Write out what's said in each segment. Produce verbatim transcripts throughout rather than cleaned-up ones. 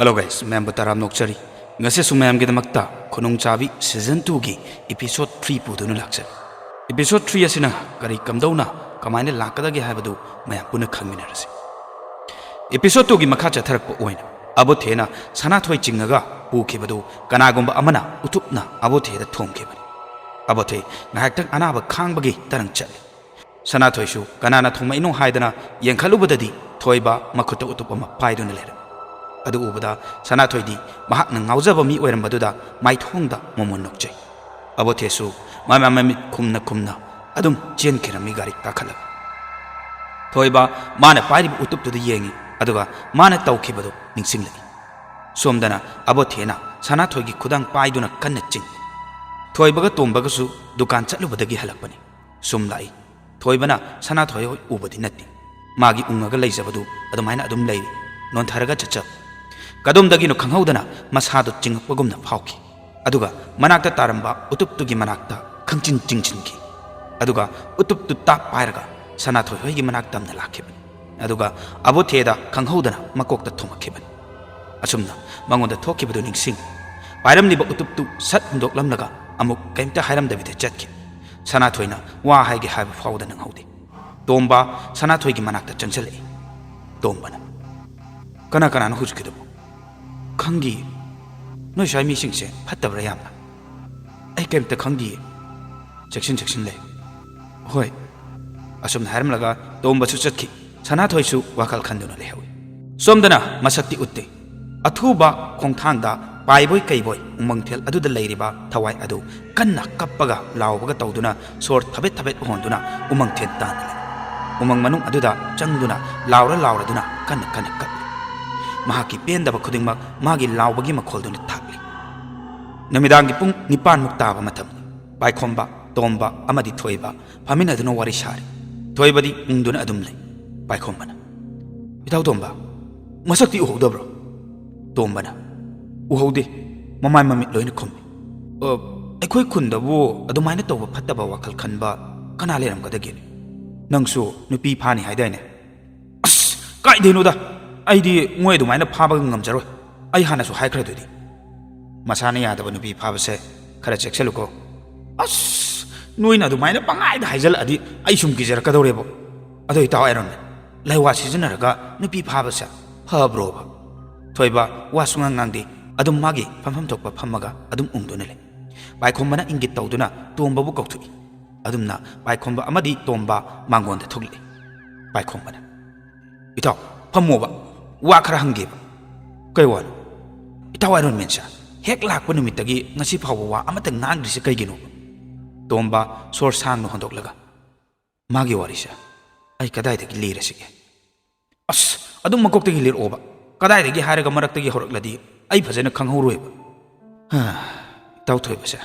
Hello guys, ꯃꯌꯥꯝꯕꯨ ꯇꯔꯥꯝꯅ ꯑꯣꯛꯆꯔꯤ꯫ ꯉꯁꯤꯁꯨ ꯃꯌꯥꯝꯒꯤꯗꯃꯛꯇ ꯈꯨꯅꯨꯡꯆꯥꯕꯤ season two ꯒꯤ episode three ꯄꯨꯗꯨꯅ ꯂꯥꯛꯆꯔꯤ꯫ Episode three ꯑꯁꯤꯅ ꯀꯔꯤ ꯀꯝꯗꯧꯅ ꯀꯃꯥꯏꯅ ꯂꯥꯛꯀꯗꯒꯦ ꯍꯥꯏꯕꯗꯨ ꯃꯌꯥꯝ ꯄꯨꯟꯅ ꯈꯪꯃꯤꯟꯅꯔꯁꯤ꯫ Episode two ꯒꯤ ꯃꯈꯥ ꯆꯠꯊꯔꯛꯄ ꯑꯣꯏꯅ ꯑꯕꯣꯊꯦꯅ ꯁꯅꯥꯊꯣꯏ ꯆꯤꯡꯉꯒ ꯄꯨꯈꯤꯕꯗꯨ ꯀꯅꯥꯒꯨꯝꯕ ꯑꯃꯅ ꯎꯇꯨꯞꯅ ꯑꯕꯣꯊꯦꯗ ꯊꯣꯝꯈꯤꯕꯅꯤ꯫ ꯑꯕꯣꯊꯦ ꯉꯥꯏꯍꯥꯛꯇꯪ ꯑꯅꯥꯕ ꯈꯥꯡꯕꯒꯤ ꯇꯔꯪ ꯆꯠꯂꯤ꯫ ꯁꯅꯥꯊꯣꯏꯁꯨ ꯀꯅꯥꯅ ꯊꯣꯝꯃꯛꯏꯅꯣ ꯍꯥꯏꯗꯅ ꯌꯦꯡꯈꯠꯂꯨꯕꯗꯗꯤ ꯊꯣꯏꯕ ꯃꯈꯨꯠꯇ ꯎꯇꯨꯞ ꯑꯃ ꯄꯥꯏꯗꯨꯅ ꯂꯩꯔꯝꯃꯤ꯫ ꯑꯗꯨ ꯎꯕꯗ ꯁꯅꯥꯊꯣꯏꯗꯤ ꯃꯍꯥꯛꯅ ꯉꯥꯎꯖꯕ ꯃꯤ ꯑꯣꯏꯔꯝꯕꯗꯨꯗ ꯃꯥꯏꯊꯣꯡꯗ ꯃꯣꯃꯣꯟ ꯅꯣꯛꯆꯩ꯫ ꯑꯕꯣꯊꯦꯁꯨ ꯃꯃꯥ ꯃꯃꯤꯠ ꯈꯨꯝꯅ ꯈꯨꯝꯅ ꯑꯗꯨꯝ ꯆꯦꯟꯈꯤꯔꯝꯃꯤ ꯒꯥꯔꯤ ꯀꯥꯈꯠꯂꯒ꯫ ꯊꯣꯏꯕ ꯃꯥꯅ ꯄꯥꯏꯔꯤꯕ ꯎꯇꯨꯞꯇꯨꯗ ꯌꯦꯡꯉꯤ, ꯑꯗꯨꯒ ꯃꯥꯅ ꯇꯧꯈꯤꯕꯗꯨ ꯅꯤꯡꯁꯤꯡꯂꯛꯏ꯫ ꯁꯣꯝꯗꯅ ꯑꯕꯣꯊꯦꯅ ꯁꯅꯥꯊꯣꯏꯒꯤ ꯈꯨꯗꯥꯡ ꯄꯥꯏꯗꯨꯅ ꯀꯟꯅ ꯆꯤꯡꯏ꯫ ꯊꯣꯏꯕꯒ ꯇꯣꯝꯕꯒꯁꯨ ꯗꯨꯀꯥꯟ ꯆꯠꯂꯨꯕꯗꯒꯤ ꯍꯜꯂꯛꯄꯅꯤ꯫ ꯁꯨꯝ ꯂꯥꯛꯏ꯫ ꯊꯣꯏꯕꯅ ꯁꯅꯥꯊꯣꯏ ꯍꯣꯏ ꯎꯕꯗꯤ ꯅꯠꯇꯦ꯫ ꯃꯥꯒꯤ ꯎꯪꯉꯒ ꯂꯩꯖꯕꯗꯨ ꯑꯗꯨꯃꯥꯏꯅ ꯑꯗꯨꯝ ꯂꯩꯔꯤ, ꯅꯣꯟꯊꯔꯒ ꯆꯠꯆꯕ꯫ ꯀꯗꯣꯝꯗꯒꯤꯅꯣ ꯈꯪꯍꯧꯗꯅ ꯃꯁꯥꯗꯨ ꯆꯤꯡꯉꯛꯄꯒꯨꯝꯅ ꯐꯥꯎꯈꯤ꯫ ꯑꯗꯨꯒ ꯃꯅꯥꯛꯇ ꯇꯥꯔꯝꯕ ꯎꯇꯨꯞꯇꯨꯒꯤ ꯃꯅꯥꯛꯇ ꯈꯪꯆꯤꯟ ꯆꯤꯡꯁꯤꯟꯈꯤ꯫ ꯑꯗꯨꯒ ꯎꯇꯨꯞꯇꯨ ꯇꯥꯞ ꯄꯥꯏꯔꯒ ꯁꯅꯥꯊꯣꯏ ꯍꯣꯏꯒꯤ ꯃꯅꯥꯛ ꯇꯝꯅ ꯂꯥꯛꯈꯤꯕꯅꯤ꯫ ꯑꯗꯨꯒ ꯑꯕꯣꯊꯦꯗ ꯈꯪꯍꯧꯗꯅ ꯃꯀꯣꯛꯇ ꯊꯣꯝꯃꯛꯈꯤꯕꯅꯤ꯫ ꯑꯁꯨꯝꯅ ꯃꯉꯣꯟꯗ ꯊꯣꯛꯈꯤꯕꯗꯨ ꯅꯤꯡꯁꯤꯡ, ꯄꯥꯏꯔꯝꯂꯤꯕ ꯎꯇꯨꯞꯇꯨ ꯁꯠ ꯍꯨꯟꯗꯣꯛꯂꯝꯂꯒ ꯑꯃꯨꯛ ꯀꯩꯝꯇ ꯍꯥꯏꯔꯝꯗꯕꯤꯗ ꯆꯠꯈꯤ꯫ ꯁꯅꯥꯊꯣꯏꯅ ꯋꯥ ꯍꯥꯏꯒꯦ ꯍꯥꯏꯕ ꯐꯥꯎꯗ ꯅꯪꯍꯧꯗꯦ꯫ ꯇꯣꯝꯕ ꯁꯅꯥꯊꯣꯏꯒꯤ ꯃꯅꯥꯛꯇ ꯆꯪꯁꯤꯜꯂꯛꯏ꯫ ꯇꯣꯝꯕꯅ, "ꯀꯅꯥ ꯀꯅꯥꯅꯣ ꯍꯧꯖꯤꯛꯀꯤꯗꯨꯕꯨ?" "ꯈꯪꯗꯤꯌꯦ꯫ ꯅꯣꯏ ꯁ꯭ꯋꯥꯏ ꯃꯤꯁꯤꯡꯁꯦ ꯐꯠꯇꯕ꯭ꯔꯥ ꯌꯥꯝꯅ?" "ꯑꯩ ꯀꯩꯝꯇ ꯈꯪꯗꯤꯌꯦ꯫ ꯆꯦꯛꯁꯤꯟ ꯆꯦꯛꯁꯤꯟ ꯂꯩ꯫" "ꯍꯣꯏ꯫" ꯑꯁꯨꯝꯅ ꯍꯥꯏꯔꯝꯂꯒ ꯇꯣꯝꯕꯁꯨ ꯆꯠꯈꯤ꯫ ꯁꯅꯥꯊꯣꯏꯁꯨ ꯋꯥꯈꯜ ꯈꯟꯗꯨꯅ ꯂꯩꯍꯧꯏ꯫ ꯁꯣꯝꯗꯅ ꯃꯁꯛꯇꯤ ꯎꯠꯇꯦ꯫ ꯑꯊꯨꯕ ꯈꯣꯡꯊꯥꯡꯗ ꯄꯥꯏꯕꯣꯏ ꯀꯩꯕꯣꯏ ꯎꯃꯪꯊꯦꯜ ꯑꯗꯨꯗ ꯂꯩꯔꯤꯕ ꯊꯋꯥꯏ ꯑꯗꯨ ꯀꯟꯅ ꯀꯞꯄꯒ ꯂꯥꯎꯕꯒ ꯇꯧꯗꯨꯅ ꯁꯣꯔ ꯊꯕꯦꯠ ꯊꯕꯦꯠ ꯍꯣꯟꯗꯨꯅ ꯎꯃꯪꯊꯦꯜ ꯇꯥꯟꯅ ꯂꯩ꯫ ꯎꯃꯪ ꯃꯅꯨꯡ ꯑꯗꯨꯗ ꯆꯪꯗꯨꯅ ꯂꯥꯎꯔ ꯂꯥꯎꯔꯗꯨꯅ ꯀꯟꯅ ꯀꯟꯅ ꯀꯞꯂꯤ꯫ ꯃꯍꯥꯛꯀꯤ ꯄꯦꯟꯗꯕ ꯈꯨꯗꯤꯡꯃꯛ ꯃꯥꯒꯤ ꯂꯥꯎꯕꯒꯤ ꯃꯈꯣꯜꯗꯨꯅ ꯊꯥꯛꯂꯤ꯫ ꯅꯨꯃꯤꯗꯥꯡꯒꯤ ꯄꯨꯡ ꯅꯤꯄꯥꯟꯃꯨꯛ ꯇꯥꯕ ꯃꯇꯝꯅꯤ꯫ ꯄꯥꯏꯈꯣꯝꯕ, ꯇꯣꯝꯕ ꯑꯃꯗꯤ ꯊꯣꯏꯕ ꯐꯝꯃꯤꯟꯅꯗꯨꯅ ꯋꯥꯔꯤ ꯁꯥꯔꯤ꯫ ꯊꯣꯏꯕꯗꯤ ꯎꯪꯗꯨꯅ ꯑꯗꯨꯝ ꯂꯩ꯫ ꯄꯥꯏꯈꯣꯝꯕꯅ, "ꯏꯇꯥꯎ ꯇꯣꯝꯕ, ꯃꯁꯛꯇꯤ ꯎꯍꯧꯗꯕ꯭ꯔꯣ?" ꯇꯣꯝꯕꯅ, "ꯎꯍꯧꯗꯦ, ꯃꯃꯥꯏ ꯃꯃꯤꯠ ꯂꯣꯏꯅ ꯈꯨꯝꯃꯤ꯫" "ꯑ, ꯑꯩꯈꯣꯏ ꯈꯨꯟꯗꯕꯨ ꯑꯗꯨꯃꯥꯏꯅ ꯇꯧꯕ ꯐꯠꯇꯕ ꯋꯥꯈꯜ ꯈꯟꯕ ꯀꯅꯥ ꯂꯩꯔꯝꯒꯗꯒꯦ? ꯅꯪꯁꯨ ꯅꯨꯄꯤ ꯐꯥꯅꯤ ꯍꯥꯏꯗꯥꯏꯅꯦ?" "ꯑꯁ, ꯀꯥꯏꯗꯩꯅꯣꯗ, ꯑꯩꯗꯤ ꯃꯣꯏ ꯑꯗꯨꯃꯥꯏꯅ ꯐꯥꯕꯒ ꯉꯝꯖꯔꯣꯏ꯫ ꯑꯩ ꯍꯥꯟꯅꯁꯨ ꯍꯥꯏꯈ꯭ꯔꯗꯨꯗꯤ, ꯃꯁꯥꯅ ꯌꯥꯗꯕ ꯅꯨꯄꯤ ꯐꯥꯕꯁꯦ ꯈꯔ ꯆꯦꯛꯁꯤꯜꯂꯨꯀꯣ꯫ ꯑꯁ, ꯅꯣꯏꯅ ꯑꯗꯨꯃꯥꯏꯅ ꯄꯪꯍꯥꯏꯗ ꯍꯥꯏꯖꯜꯂꯛꯑꯗꯤ ꯑꯩ ꯁꯨꯝ ꯀꯤꯖꯔꯛꯀꯗꯧꯔꯦꯕꯣ꯫ ꯑꯗꯣ ꯏꯇꯥꯎ ꯑꯥꯏꯔꯟ ꯃꯦꯟ, ꯂꯥꯏꯋꯥ ꯁꯤꯖꯤꯟꯅꯔꯒ ꯅꯨꯄꯤ ꯐꯥꯕꯁꯦ ꯐꯕ꯭ꯔꯣꯕ? ꯊꯣꯏꯕ ꯋꯥ ꯁꯨꯉꯥꯡ ꯉꯥꯡꯗꯦ, ꯑꯗꯨꯝ ꯃꯥꯒꯤ ꯐꯝꯐꯝ ꯊꯣꯛꯄ ꯐꯝꯃꯒ ꯑꯗꯨꯝ ꯎꯪꯗꯨꯅ ꯂꯩ꯫ ꯄꯥꯏꯈꯣꯝꯕꯅ ꯏꯪꯒꯤꯠ ꯇꯧꯗꯨꯅ ꯇꯣꯝꯕꯕꯨ ꯀꯧꯊꯣꯛꯏ꯫ ꯑꯗꯨꯝꯅ ꯄꯥꯏꯈꯣꯝꯕ ꯑꯃꯗꯤ ꯇꯣꯝꯕ ꯃꯥꯡꯒꯣꯟꯗ ꯊꯣꯛꯂꯛꯏ꯫ ꯄꯥꯏꯈꯣꯝꯕꯅ, "ꯏꯇꯥꯎ, ꯐꯝꯃꯣꯕ, ꯋꯥ ꯈꯔ ꯍꯪꯒꯦꯕ꯫" "ꯀꯩ ꯋꯥꯅꯣ?" "ꯏꯇꯥꯎ ꯑꯥꯏꯔꯟ ꯃꯦꯟꯁꯦ ꯍꯦꯛ ꯂꯥꯛꯄ ꯅꯨꯃꯤꯠꯇꯒꯤ ꯉꯁꯤ ꯐꯥꯎꯕ ꯋꯥ ꯑꯃꯇ ꯉꯥꯡꯗ꯭ꯔꯤꯁꯦ ꯀꯩꯒꯤꯅꯣꯕ?" ꯇꯣꯝꯕ ꯁꯣꯔ ꯁꯥꯡꯅ ꯍꯣꯟꯗꯣꯛꯂꯒ, "ꯃꯥꯒꯤ ꯋꯥꯔꯤꯁꯦ ꯑꯩ ꯀꯗꯥꯏꯗꯒꯤ ꯂꯤꯔꯁꯤꯒꯦ?" "ꯑꯁ, ꯑꯗꯨꯝ ꯃꯀꯣꯛꯇꯒꯤ ꯂꯤꯔꯛꯑꯣꯕ꯫ ꯀꯗꯥꯏꯗꯒꯤ ꯍꯥꯏꯔꯒ ꯃꯔꯛꯇꯒꯤ ꯍꯧꯔꯛꯂꯗꯤ ꯑꯩ ꯐꯖꯅ ꯈꯪꯍꯧꯔꯣꯏꯕ꯫" ꯍꯥ, ꯏꯇꯥꯎ ꯊꯣꯏꯕꯁꯦ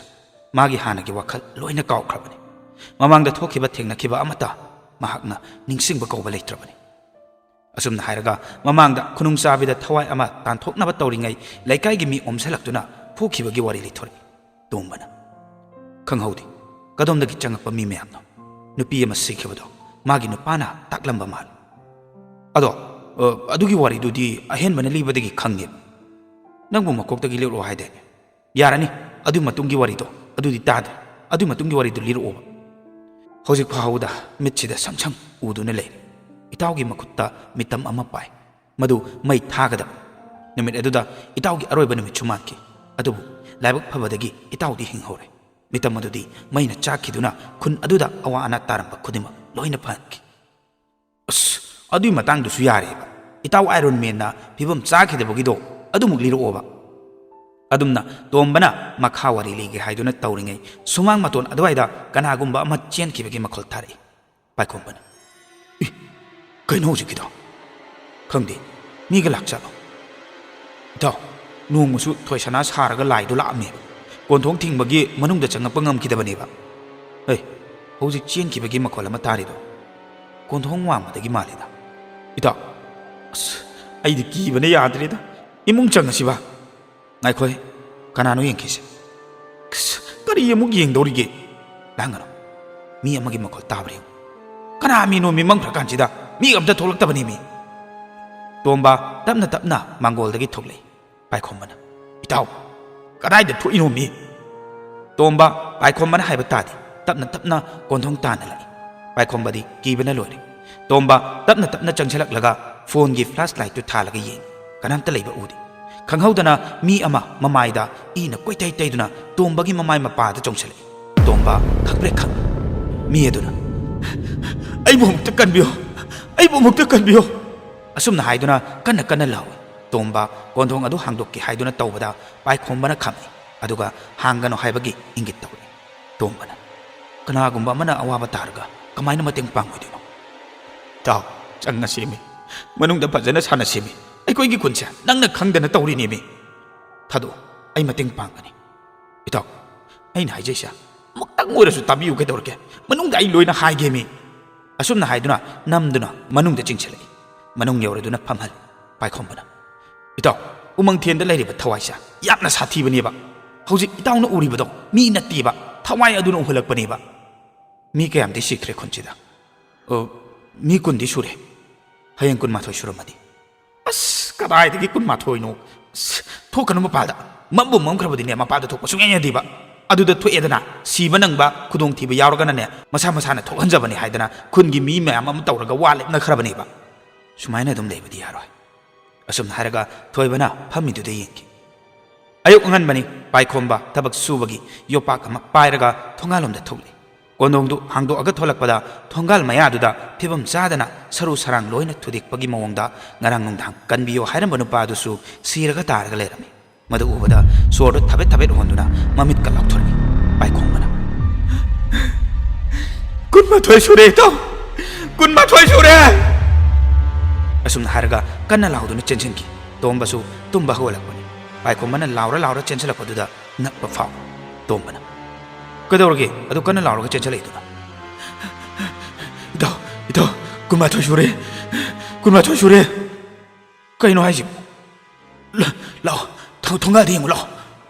ꯃꯥꯒꯤ ꯍꯥꯟꯅꯒꯤ ꯋꯥꯈꯜ ꯂꯣꯏꯅ ꯀꯥꯎꯈ꯭ꯔꯕꯅꯤ꯫ ꯃꯃꯥꯡꯗ ꯊꯣꯛꯈꯤꯕ ꯊꯦꯡꯅꯈꯤꯕ ꯑꯃꯠꯇ ꯃꯍꯥꯛꯅ ꯅꯤꯡꯁꯤꯡꯕ ꯀꯧꯕ ꯂꯩꯇ꯭ꯔꯕꯅꯤ꯫ ꯑꯁꯨꯝꯅ ꯍꯥꯏꯔꯒ ꯃꯃꯥꯡꯗ ꯈꯨꯅꯨꯡꯆꯥꯕꯤꯗ ꯊꯋꯥꯏ ꯑꯃ ꯇꯥꯟꯊꯣꯛꯅꯕ ꯇꯧꯔꯤꯉꯩ ꯂꯩꯀꯥꯏꯒꯤ ꯃꯤ ꯑꯣꯝꯁꯤꯜꯂꯛꯇꯨꯅ ꯐꯨꯈꯤꯕꯒꯤ ꯋꯥꯔꯤ ꯂꯤꯊꯣꯔꯛꯏ꯫ ꯇꯣꯝꯕꯅ, "ꯈꯪꯍꯧꯗꯦ꯫ ꯀꯗꯣꯝꯗꯒꯤ ꯆꯪꯉꯛꯄ ꯃꯤ ꯃꯌꯥꯝꯅꯣ? ꯅꯨꯄꯤ ꯑꯃ ꯁꯤꯈꯤꯕꯗꯣ ꯃꯥꯒꯤ ꯅꯨꯄꯥꯅ ꯇꯥꯛꯂꯝꯕ ꯃꯥꯜꯂꯤ꯫ ꯑꯗꯣ, ꯑ, ꯑꯗꯨꯒꯤ ꯋꯥꯔꯤꯗꯨꯗꯤ ꯑꯍꯦꯟꯕꯅ ꯂꯤꯕꯗꯒꯤ ꯈꯪꯉꯦꯕ꯫ ꯅꯪꯕꯨ ꯃꯀꯣꯛꯇꯒꯤ ꯂꯤꯔꯛꯑꯣ ꯍꯥꯏꯗꯥꯏꯅꯦ?" "ꯌꯥꯔꯅꯤ, ꯑꯗꯨꯒꯤ ꯃꯇꯨꯡꯒꯤ ꯋꯥꯔꯤꯗꯣ ꯑꯗꯨꯗꯤ ꯇꯥꯗ꯭ꯔꯦ꯫ ꯑꯗꯨꯒꯤ ꯃꯇꯨꯡꯒꯤ ꯋꯥꯔꯤꯗꯨ ꯂꯤꯔꯛꯑꯣꯕ꯫" ꯍꯧꯖꯤꯛ ꯐꯥꯎꯕꯗ ꯃꯤꯠꯁꯤꯗ ꯁꯪ ꯁꯪ ꯎꯗꯨꯅ ꯂꯩꯔꯤ꯫ ꯏꯇꯥꯎꯒꯤ ꯃꯈꯨꯠꯇ ꯃꯤꯇꯝ ꯑꯃ ꯄꯥꯏ꯫ ꯃꯗꯨ ꯃꯩ ꯊꯥꯒꯗꯕ꯫ ꯅꯨꯃꯤꯠ ꯑꯗꯨꯗ ꯏꯇꯥꯎꯒꯤ ꯑꯔꯣꯏꯕ ꯅꯨꯃꯤꯠꯁꯨ ꯃꯥꯟꯈꯤ꯫ ꯑꯗꯨꯕꯨ ꯂꯥꯏꯕꯛ ꯐꯕꯗꯒꯤ ꯏꯇꯥꯎꯗꯤ ꯍꯤꯡꯍꯧꯔꯦ꯫ ꯃꯤꯇꯝ ꯑꯗꯨꯗꯤ ꯃꯩꯅ ꯆꯥꯛꯈꯤꯗꯨꯅ ꯈꯨꯟ ꯑꯗꯨꯗ ꯑꯋꯥ ꯑꯅꯥ ꯇꯥꯔꯝꯕ ꯈꯨꯗꯤꯡꯃꯛ ꯂꯣꯏꯅ ꯐꯍꯟꯈꯤ꯫ "ꯑꯁ, ꯑꯗꯨꯒꯤ ꯃꯇꯥꯡꯗꯨꯁꯨ ꯌꯥꯔꯦꯕ꯫ ꯏꯇꯥꯎ ꯑꯥꯏꯔꯟ ꯃꯦꯟꯅ ꯐꯤꯕꯝ ꯆꯥꯈꯤꯗꯕꯒꯤꯗꯣ ꯑꯗꯨꯃꯨꯛ ꯂꯤꯔꯛꯑꯣꯕ꯫" ꯑꯗꯨꯝꯅ ꯇꯣꯝꯕꯅ ꯃꯈꯥ ꯋꯥꯔꯤ ꯂꯤꯒꯦ ꯍꯥꯏꯗꯨꯅ ꯇꯧꯔꯤꯉꯩ ꯁꯨꯃꯥꯡ ꯃꯇꯣꯟ ꯑꯗꯨꯋꯥꯏꯗ ꯀꯅꯥꯒꯨꯝꯕ ꯑꯃ ꯆꯦꯟꯈꯤꯕꯒꯤ ꯃꯈꯣꯜ ꯇꯥꯔꯛꯏ꯫ ꯄꯥꯏꯈꯣꯝꯕꯅ, "ꯏ, ꯀꯩꯅꯣ ꯍꯧꯖꯤꯛꯀꯤꯗꯣ? ꯈꯪꯗꯦ, ꯃꯤꯒ ꯂꯥꯛꯆꯥꯠꯂꯣ? ꯏꯇꯥꯎ, ꯅꯣꯡꯃꯁꯨ ꯊꯣꯏꯁꯅꯥ ꯁꯥꯔꯒ ꯂꯥꯏꯗꯣ ꯂꯥꯛꯑꯝꯃꯦꯕ꯫ ꯀꯣꯟꯊꯣꯡ ꯊꯤꯡꯕꯒꯤ ꯃꯅꯨꯡꯗ ꯆꯪꯉꯛꯄ ꯉꯝꯈꯤꯗꯕꯅꯦꯕ꯫ ꯑꯦ, ꯍꯧꯖꯤꯛ ꯆꯦꯟꯈꯤꯕꯒꯤ ꯃꯈꯣꯜ ꯑꯃ ꯇꯥꯔꯤꯗꯣ ꯀꯣꯟꯊꯣꯡ ꯋꯥꯡꯃꯗꯒꯤ ꯃꯥꯜꯂꯤꯗ꯫ ꯏꯇꯥꯎ, ꯑꯁ, ꯑꯩꯗꯤ ꯀꯤꯕꯅ ꯌꯥꯗ꯭ꯔꯦꯗ꯫ ꯏꯃꯨꯡ ꯆꯪꯉꯁꯤꯕ?" "ꯉꯥꯏꯈꯣꯍꯦ, ꯀꯅꯥꯅꯣ ꯌꯦꯡꯈꯤꯁꯦ?" "ꯑꯁ, ꯀꯔꯤ ꯑꯃꯨꯛ ꯌꯦꯡꯗꯧꯔꯤꯒꯦ? ꯂꯥꯡꯒꯅꯨ, ꯃꯤ ꯑꯃꯒꯤ ꯃꯈꯣꯜ ꯇꯥꯕ꯭ꯔꯥ ꯌꯦꯡꯉꯨ꯫ ꯀꯅꯥ ꯃꯤꯅꯣ ꯃꯤ ꯃꯝꯈ꯭ꯔꯀꯥꯟꯁꯤꯗ? ꯃꯤ ꯑꯝꯇ ꯊꯣꯛꯂꯛꯇꯕꯅꯦ ꯃꯤ꯫" ꯇꯣꯝꯕ ꯇꯞꯅ ꯇꯞꯅ ꯃꯥꯡꯒꯣꯜꯗꯒꯤ ꯊꯣꯛꯂꯛꯏ꯫ ꯄꯥꯏꯈꯣꯝꯕꯅ, "ꯏꯇꯥꯎ, ꯀꯗꯥꯏꯗ ꯊꯣꯛꯏꯅꯣ ꯃꯤ?" ꯇꯣꯝꯕ ꯄꯥꯏꯈꯣꯝꯕꯅ ꯍꯥꯏꯕ ꯇꯥꯗꯦ꯫ ꯇꯞꯅ ꯇꯞꯅ ꯀꯣꯟꯊꯣꯡ ꯇꯥꯟꯅ ꯂꯥꯛꯏ꯫ ꯄꯥꯏꯈꯣꯝꯕꯗꯤ ꯀꯤꯕꯅ ꯂꯣꯏꯔꯦ꯫ ꯇꯣꯝꯕ ꯇꯞꯅ ꯇꯞꯅ ꯆꯪꯁꯤꯜꯂꯛꯂꯒ ꯐꯣꯟꯒꯤ ꯐ꯭ꯂꯥꯁ ꯂꯥꯏꯠꯇꯨ ꯊꯥꯜꯂꯒ ꯌꯦꯡꯉꯤ꯫ ꯀꯅꯥꯝꯇ ꯂꯩꯕ ꯎꯗꯦ꯫ ꯈꯪꯍꯧꯗꯅ ꯃꯤ ꯑꯃ ꯃꯃꯥꯏꯗ ꯏꯅ ꯀꯣꯏꯇꯩ ꯇꯩꯗꯨꯅ ꯇꯣꯝꯕꯒꯤ ꯃꯃꯥꯏ ꯃꯄꯥꯗ ꯆꯣꯡꯁꯤꯜꯂꯛꯏ꯫ ꯇꯣꯝꯕ ꯈꯪꯄ꯭ꯔꯦꯛ ꯈꯪꯏ꯫ ꯃꯤ ꯑꯗꯨꯅ, "ꯑꯩꯕꯨ ꯑꯃꯨꯛꯇ ꯀꯟꯕꯤꯌꯨ, ꯑꯩꯕꯨ ꯑꯃꯨꯛꯇ ꯀꯟꯕꯤꯌꯨ!" ꯑꯁꯨꯝꯅ ꯍꯥꯏꯗꯨꯅ ꯀꯟꯅ ꯀꯟꯅ ꯂꯥꯎꯏ꯫ ꯇꯣꯝꯕ ꯀꯣꯟꯊꯣꯡ ꯑꯗꯨ ꯍꯥꯡꯗꯣꯛꯀꯦ ꯍꯥꯏꯗꯨꯅ ꯇꯧꯕꯗ ꯄꯥꯏꯈꯣꯝꯕꯅ ꯈꯥꯝꯃꯤ, ꯑꯗꯨꯒ ꯍꯥꯡꯒꯅꯨ ꯍꯥꯏꯕꯒꯤ ꯏꯪꯒꯤꯠ ꯇꯧꯏ꯫ ꯇꯣꯝꯕꯅ, "ꯀꯅꯥꯒꯨꯝꯕ ꯑꯃꯅ ꯑꯋꯥꯕ ꯇꯥꯔꯒ ꯀꯃꯥꯏꯅ ꯃꯇꯦꯡ ꯄꯥꯡꯉꯣꯏꯗꯣꯏꯅꯣ?" "ꯏꯇꯥꯎ, ꯆꯪꯉꯁꯦꯃꯤ, ꯃꯅꯨꯡꯗ ꯐꯖꯅ ꯁꯥꯟꯅꯁꯦꯃꯤ꯫ ꯑꯩꯈꯣꯏꯒꯤ ꯈꯨꯟꯁꯦ ꯅꯪꯅ ꯈꯪꯗꯅ ꯇꯧꯔꯤꯅꯦꯃꯤ꯫ ꯊꯥꯗꯣꯛꯑꯣ, ꯑꯩ ꯃꯇꯦꯡ ꯄꯥꯡꯒꯅꯤ꯫" "ꯏꯇꯥꯎ, ꯑꯩꯅ ꯍꯥꯏꯖꯩꯁꯦ ꯑꯃꯨꯛꯇꯪ ꯑꯣꯏꯔꯁꯨ ꯇꯥꯕꯤꯌꯨ ꯀꯩꯗꯧꯔꯒꯦ? ꯃꯅꯨꯡꯗ ꯑꯩ ꯂꯣꯏꯅ ꯍꯥꯏꯒꯦꯃꯤ꯫" ꯑꯁꯨꯝꯅ ꯍꯥꯏꯗꯨꯅ ꯅꯝꯗꯨꯅ ꯃꯅꯨꯡꯗ ꯆꯤꯡꯁꯤꯜꯂꯛꯏ꯫ ꯃꯅꯨꯡ ꯌꯧꯔꯗꯨꯅ ꯐꯝꯍꯜꯂꯤ꯫ ꯄꯥꯏꯈꯣꯝꯕꯅ, "ꯏꯇꯥꯎ, ꯎꯃꯪꯊꯦꯟꯗ ꯂꯩꯔꯤꯕ ꯊꯋꯥꯏꯁꯦ ꯌꯥꯝꯅ ꯁꯥꯊꯤꯕꯅꯦꯕ꯫ ꯍꯧꯖꯤꯛ ꯏꯇꯥꯎꯅ ꯎꯔꯤꯕꯗꯣ ꯃꯤ ꯅꯠꯇꯦꯕ, ꯊꯋꯥꯏ ꯑꯗꯨꯅ ꯎꯍꯜꯂꯛꯄꯅꯦꯕ꯫ ꯃꯤ ꯀꯌꯥꯝꯗꯤ ꯁꯤꯈ꯭ꯔꯦ ꯈꯨꯟꯁꯤꯗ?" "ꯑꯣ, ꯃꯤ ꯀꯨꯟꯗꯤ ꯁꯨꯔꯦ꯫" "ꯍꯌꯦꯡ ꯀꯨꯟꯃꯥꯊꯣꯏ ꯁꯨꯔꯝꯃꯗꯤ?" "ꯑꯁ, ꯀꯗꯥꯏꯗꯒꯤ ꯀꯨꯟꯃꯥꯊꯣꯏꯅꯣ? ꯑꯁ, ꯊꯣꯛꯀꯅꯨ ꯃꯄꯥꯜꯗ꯫ ꯃꯝꯕꯨ ꯃꯝꯈ꯭ꯔꯕꯗꯤꯅꯦ, ꯃꯄꯥꯜꯗ ꯊꯣꯛꯄ ꯁꯨꯡꯌꯥ ꯌꯥꯗꯦꯕ꯫ ꯑꯗꯨꯗ ꯊꯣꯛꯑꯦꯗꯅ, ꯁꯤꯕ ꯅꯪꯕ ꯈꯨꯗꯣꯡꯊꯤꯕ ꯌꯥꯎꯔꯒꯅꯅꯦ, ꯃꯁꯥ ꯃꯁꯥꯅ ꯊꯣꯛꯍꯟꯖꯕꯅꯤ ꯍꯥꯏꯗꯅ ꯈꯨꯟꯒꯤ ꯃꯤ ꯃꯌꯥꯝ ꯑꯃ ꯇꯧꯔꯒ ꯋꯥ ꯂꯦꯞꯅꯈ꯭ꯔꯕꯅꯦꯕ꯫ ꯁꯨꯃꯥꯏꯅ ꯑꯗꯨꯝ ꯂꯩꯕꯗꯤ ꯌꯥꯔꯣꯏ꯫" ꯑꯁꯨꯝꯅ ꯍꯥꯏꯔꯒ ꯊꯣꯏꯕꯅ ꯐꯝꯃꯤꯗꯨꯗ ꯌꯦꯡꯈꯤ꯫ ꯑꯌꯨꯛ ꯑꯉꯟꯕꯅꯤ꯫ ꯄꯥꯏꯈꯣꯝꯕ ꯊꯕꯛ ꯁꯨꯕꯒꯤ ꯌꯣꯄꯥꯛ ꯑꯃ ꯄꯥꯏꯔꯒ ꯊꯣꯡꯒꯥꯜꯂꯣꯝꯗ ꯊꯣꯛꯂꯛꯏ꯫ ꯀꯣꯟꯗꯣꯡꯗꯨ ꯍꯥꯡꯗꯣꯛꯑꯒ ꯊꯣꯛꯂꯛꯄꯗ ꯊꯣꯡꯒꯥꯜ ꯃꯌꯥꯗꯨꯗ ꯐꯤꯕꯝ ꯆꯥꯗꯅ ꯁꯔꯨ ꯁꯔꯥꯡ ꯂꯣꯏꯅ ꯊꯨꯗꯦꯛꯄꯒꯤ ꯃꯑꯣꯡꯗ ꯉꯔꯥꯡ ꯅꯨꯡꯗꯥꯡ ꯀꯟꯕꯤꯌꯣ ꯍꯥꯏꯔꯝꯕ ꯅꯨꯄꯥꯗꯨꯁꯨ ꯁꯤꯔꯒ ꯇꯥꯔꯒ ꯂꯩꯔꯝꯃꯤ꯫ ꯃꯗꯨ ꯎꯕꯗ ꯁꯣꯔꯗꯨ ꯊꯕꯦꯠ ꯊꯕꯦꯠ ꯍꯣꯟꯗꯨꯅ ꯃꯃꯤꯠꯀ ꯂꯥꯎꯊꯣꯔꯛꯏ꯫ ꯄꯥꯏꯈꯣꯝꯕꯅ, "ꯀꯨꯟꯃꯥꯊꯣꯏ ꯁꯨꯔꯦ ꯏꯇꯥꯎ, ꯀꯨꯟꯃꯥꯊꯣꯏ ꯁꯨꯔꯦ!" ꯑꯁꯨꯝꯅ ꯍꯥꯏꯔꯒ ꯀꯟꯅ ꯂꯥꯎꯗꯨꯅ ꯆꯦꯟꯁꯤꯟꯈꯤ꯫ ꯇꯣꯝꯕꯁꯨ ꯇꯨꯝꯕ ꯍꯧꯒꯠꯂꯛꯄꯅꯤ꯫ ꯄꯥꯏꯈꯣꯝꯕꯅ ꯂꯥꯎꯔ ꯂꯥꯎꯔ ꯆꯦꯟꯁꯤꯜꯂꯛꯄꯗꯨꯗ ꯉꯛꯄ ꯐꯥꯎꯏ꯫ ꯇꯣꯝꯕꯅ, "ꯀꯩꯗꯧꯔꯒꯦ ꯑꯗꯨ ꯀꯟꯅ ꯂꯥꯎꯔꯒ ꯆꯦꯟꯁꯤꯜꯂꯛꯏꯗꯨꯅ?" "ꯏꯇꯥꯎ, ꯏꯇꯥꯎ, ꯀꯨꯟꯃꯥꯊꯣꯏ ꯁꯨꯔꯦ, ꯀꯨꯟꯃꯥꯊꯣꯏ ꯁꯨꯔꯦ!" "ꯀꯩꯅꯣ ꯍꯥꯏꯁꯤꯕꯣ? ꯂ-, ꯂꯥꯛꯑꯣ, ꯊꯣ-, ꯊꯣꯡꯒꯥꯜꯗ ꯌꯦꯡꯉꯨ ꯂꯥꯛꯑꯣ꯫"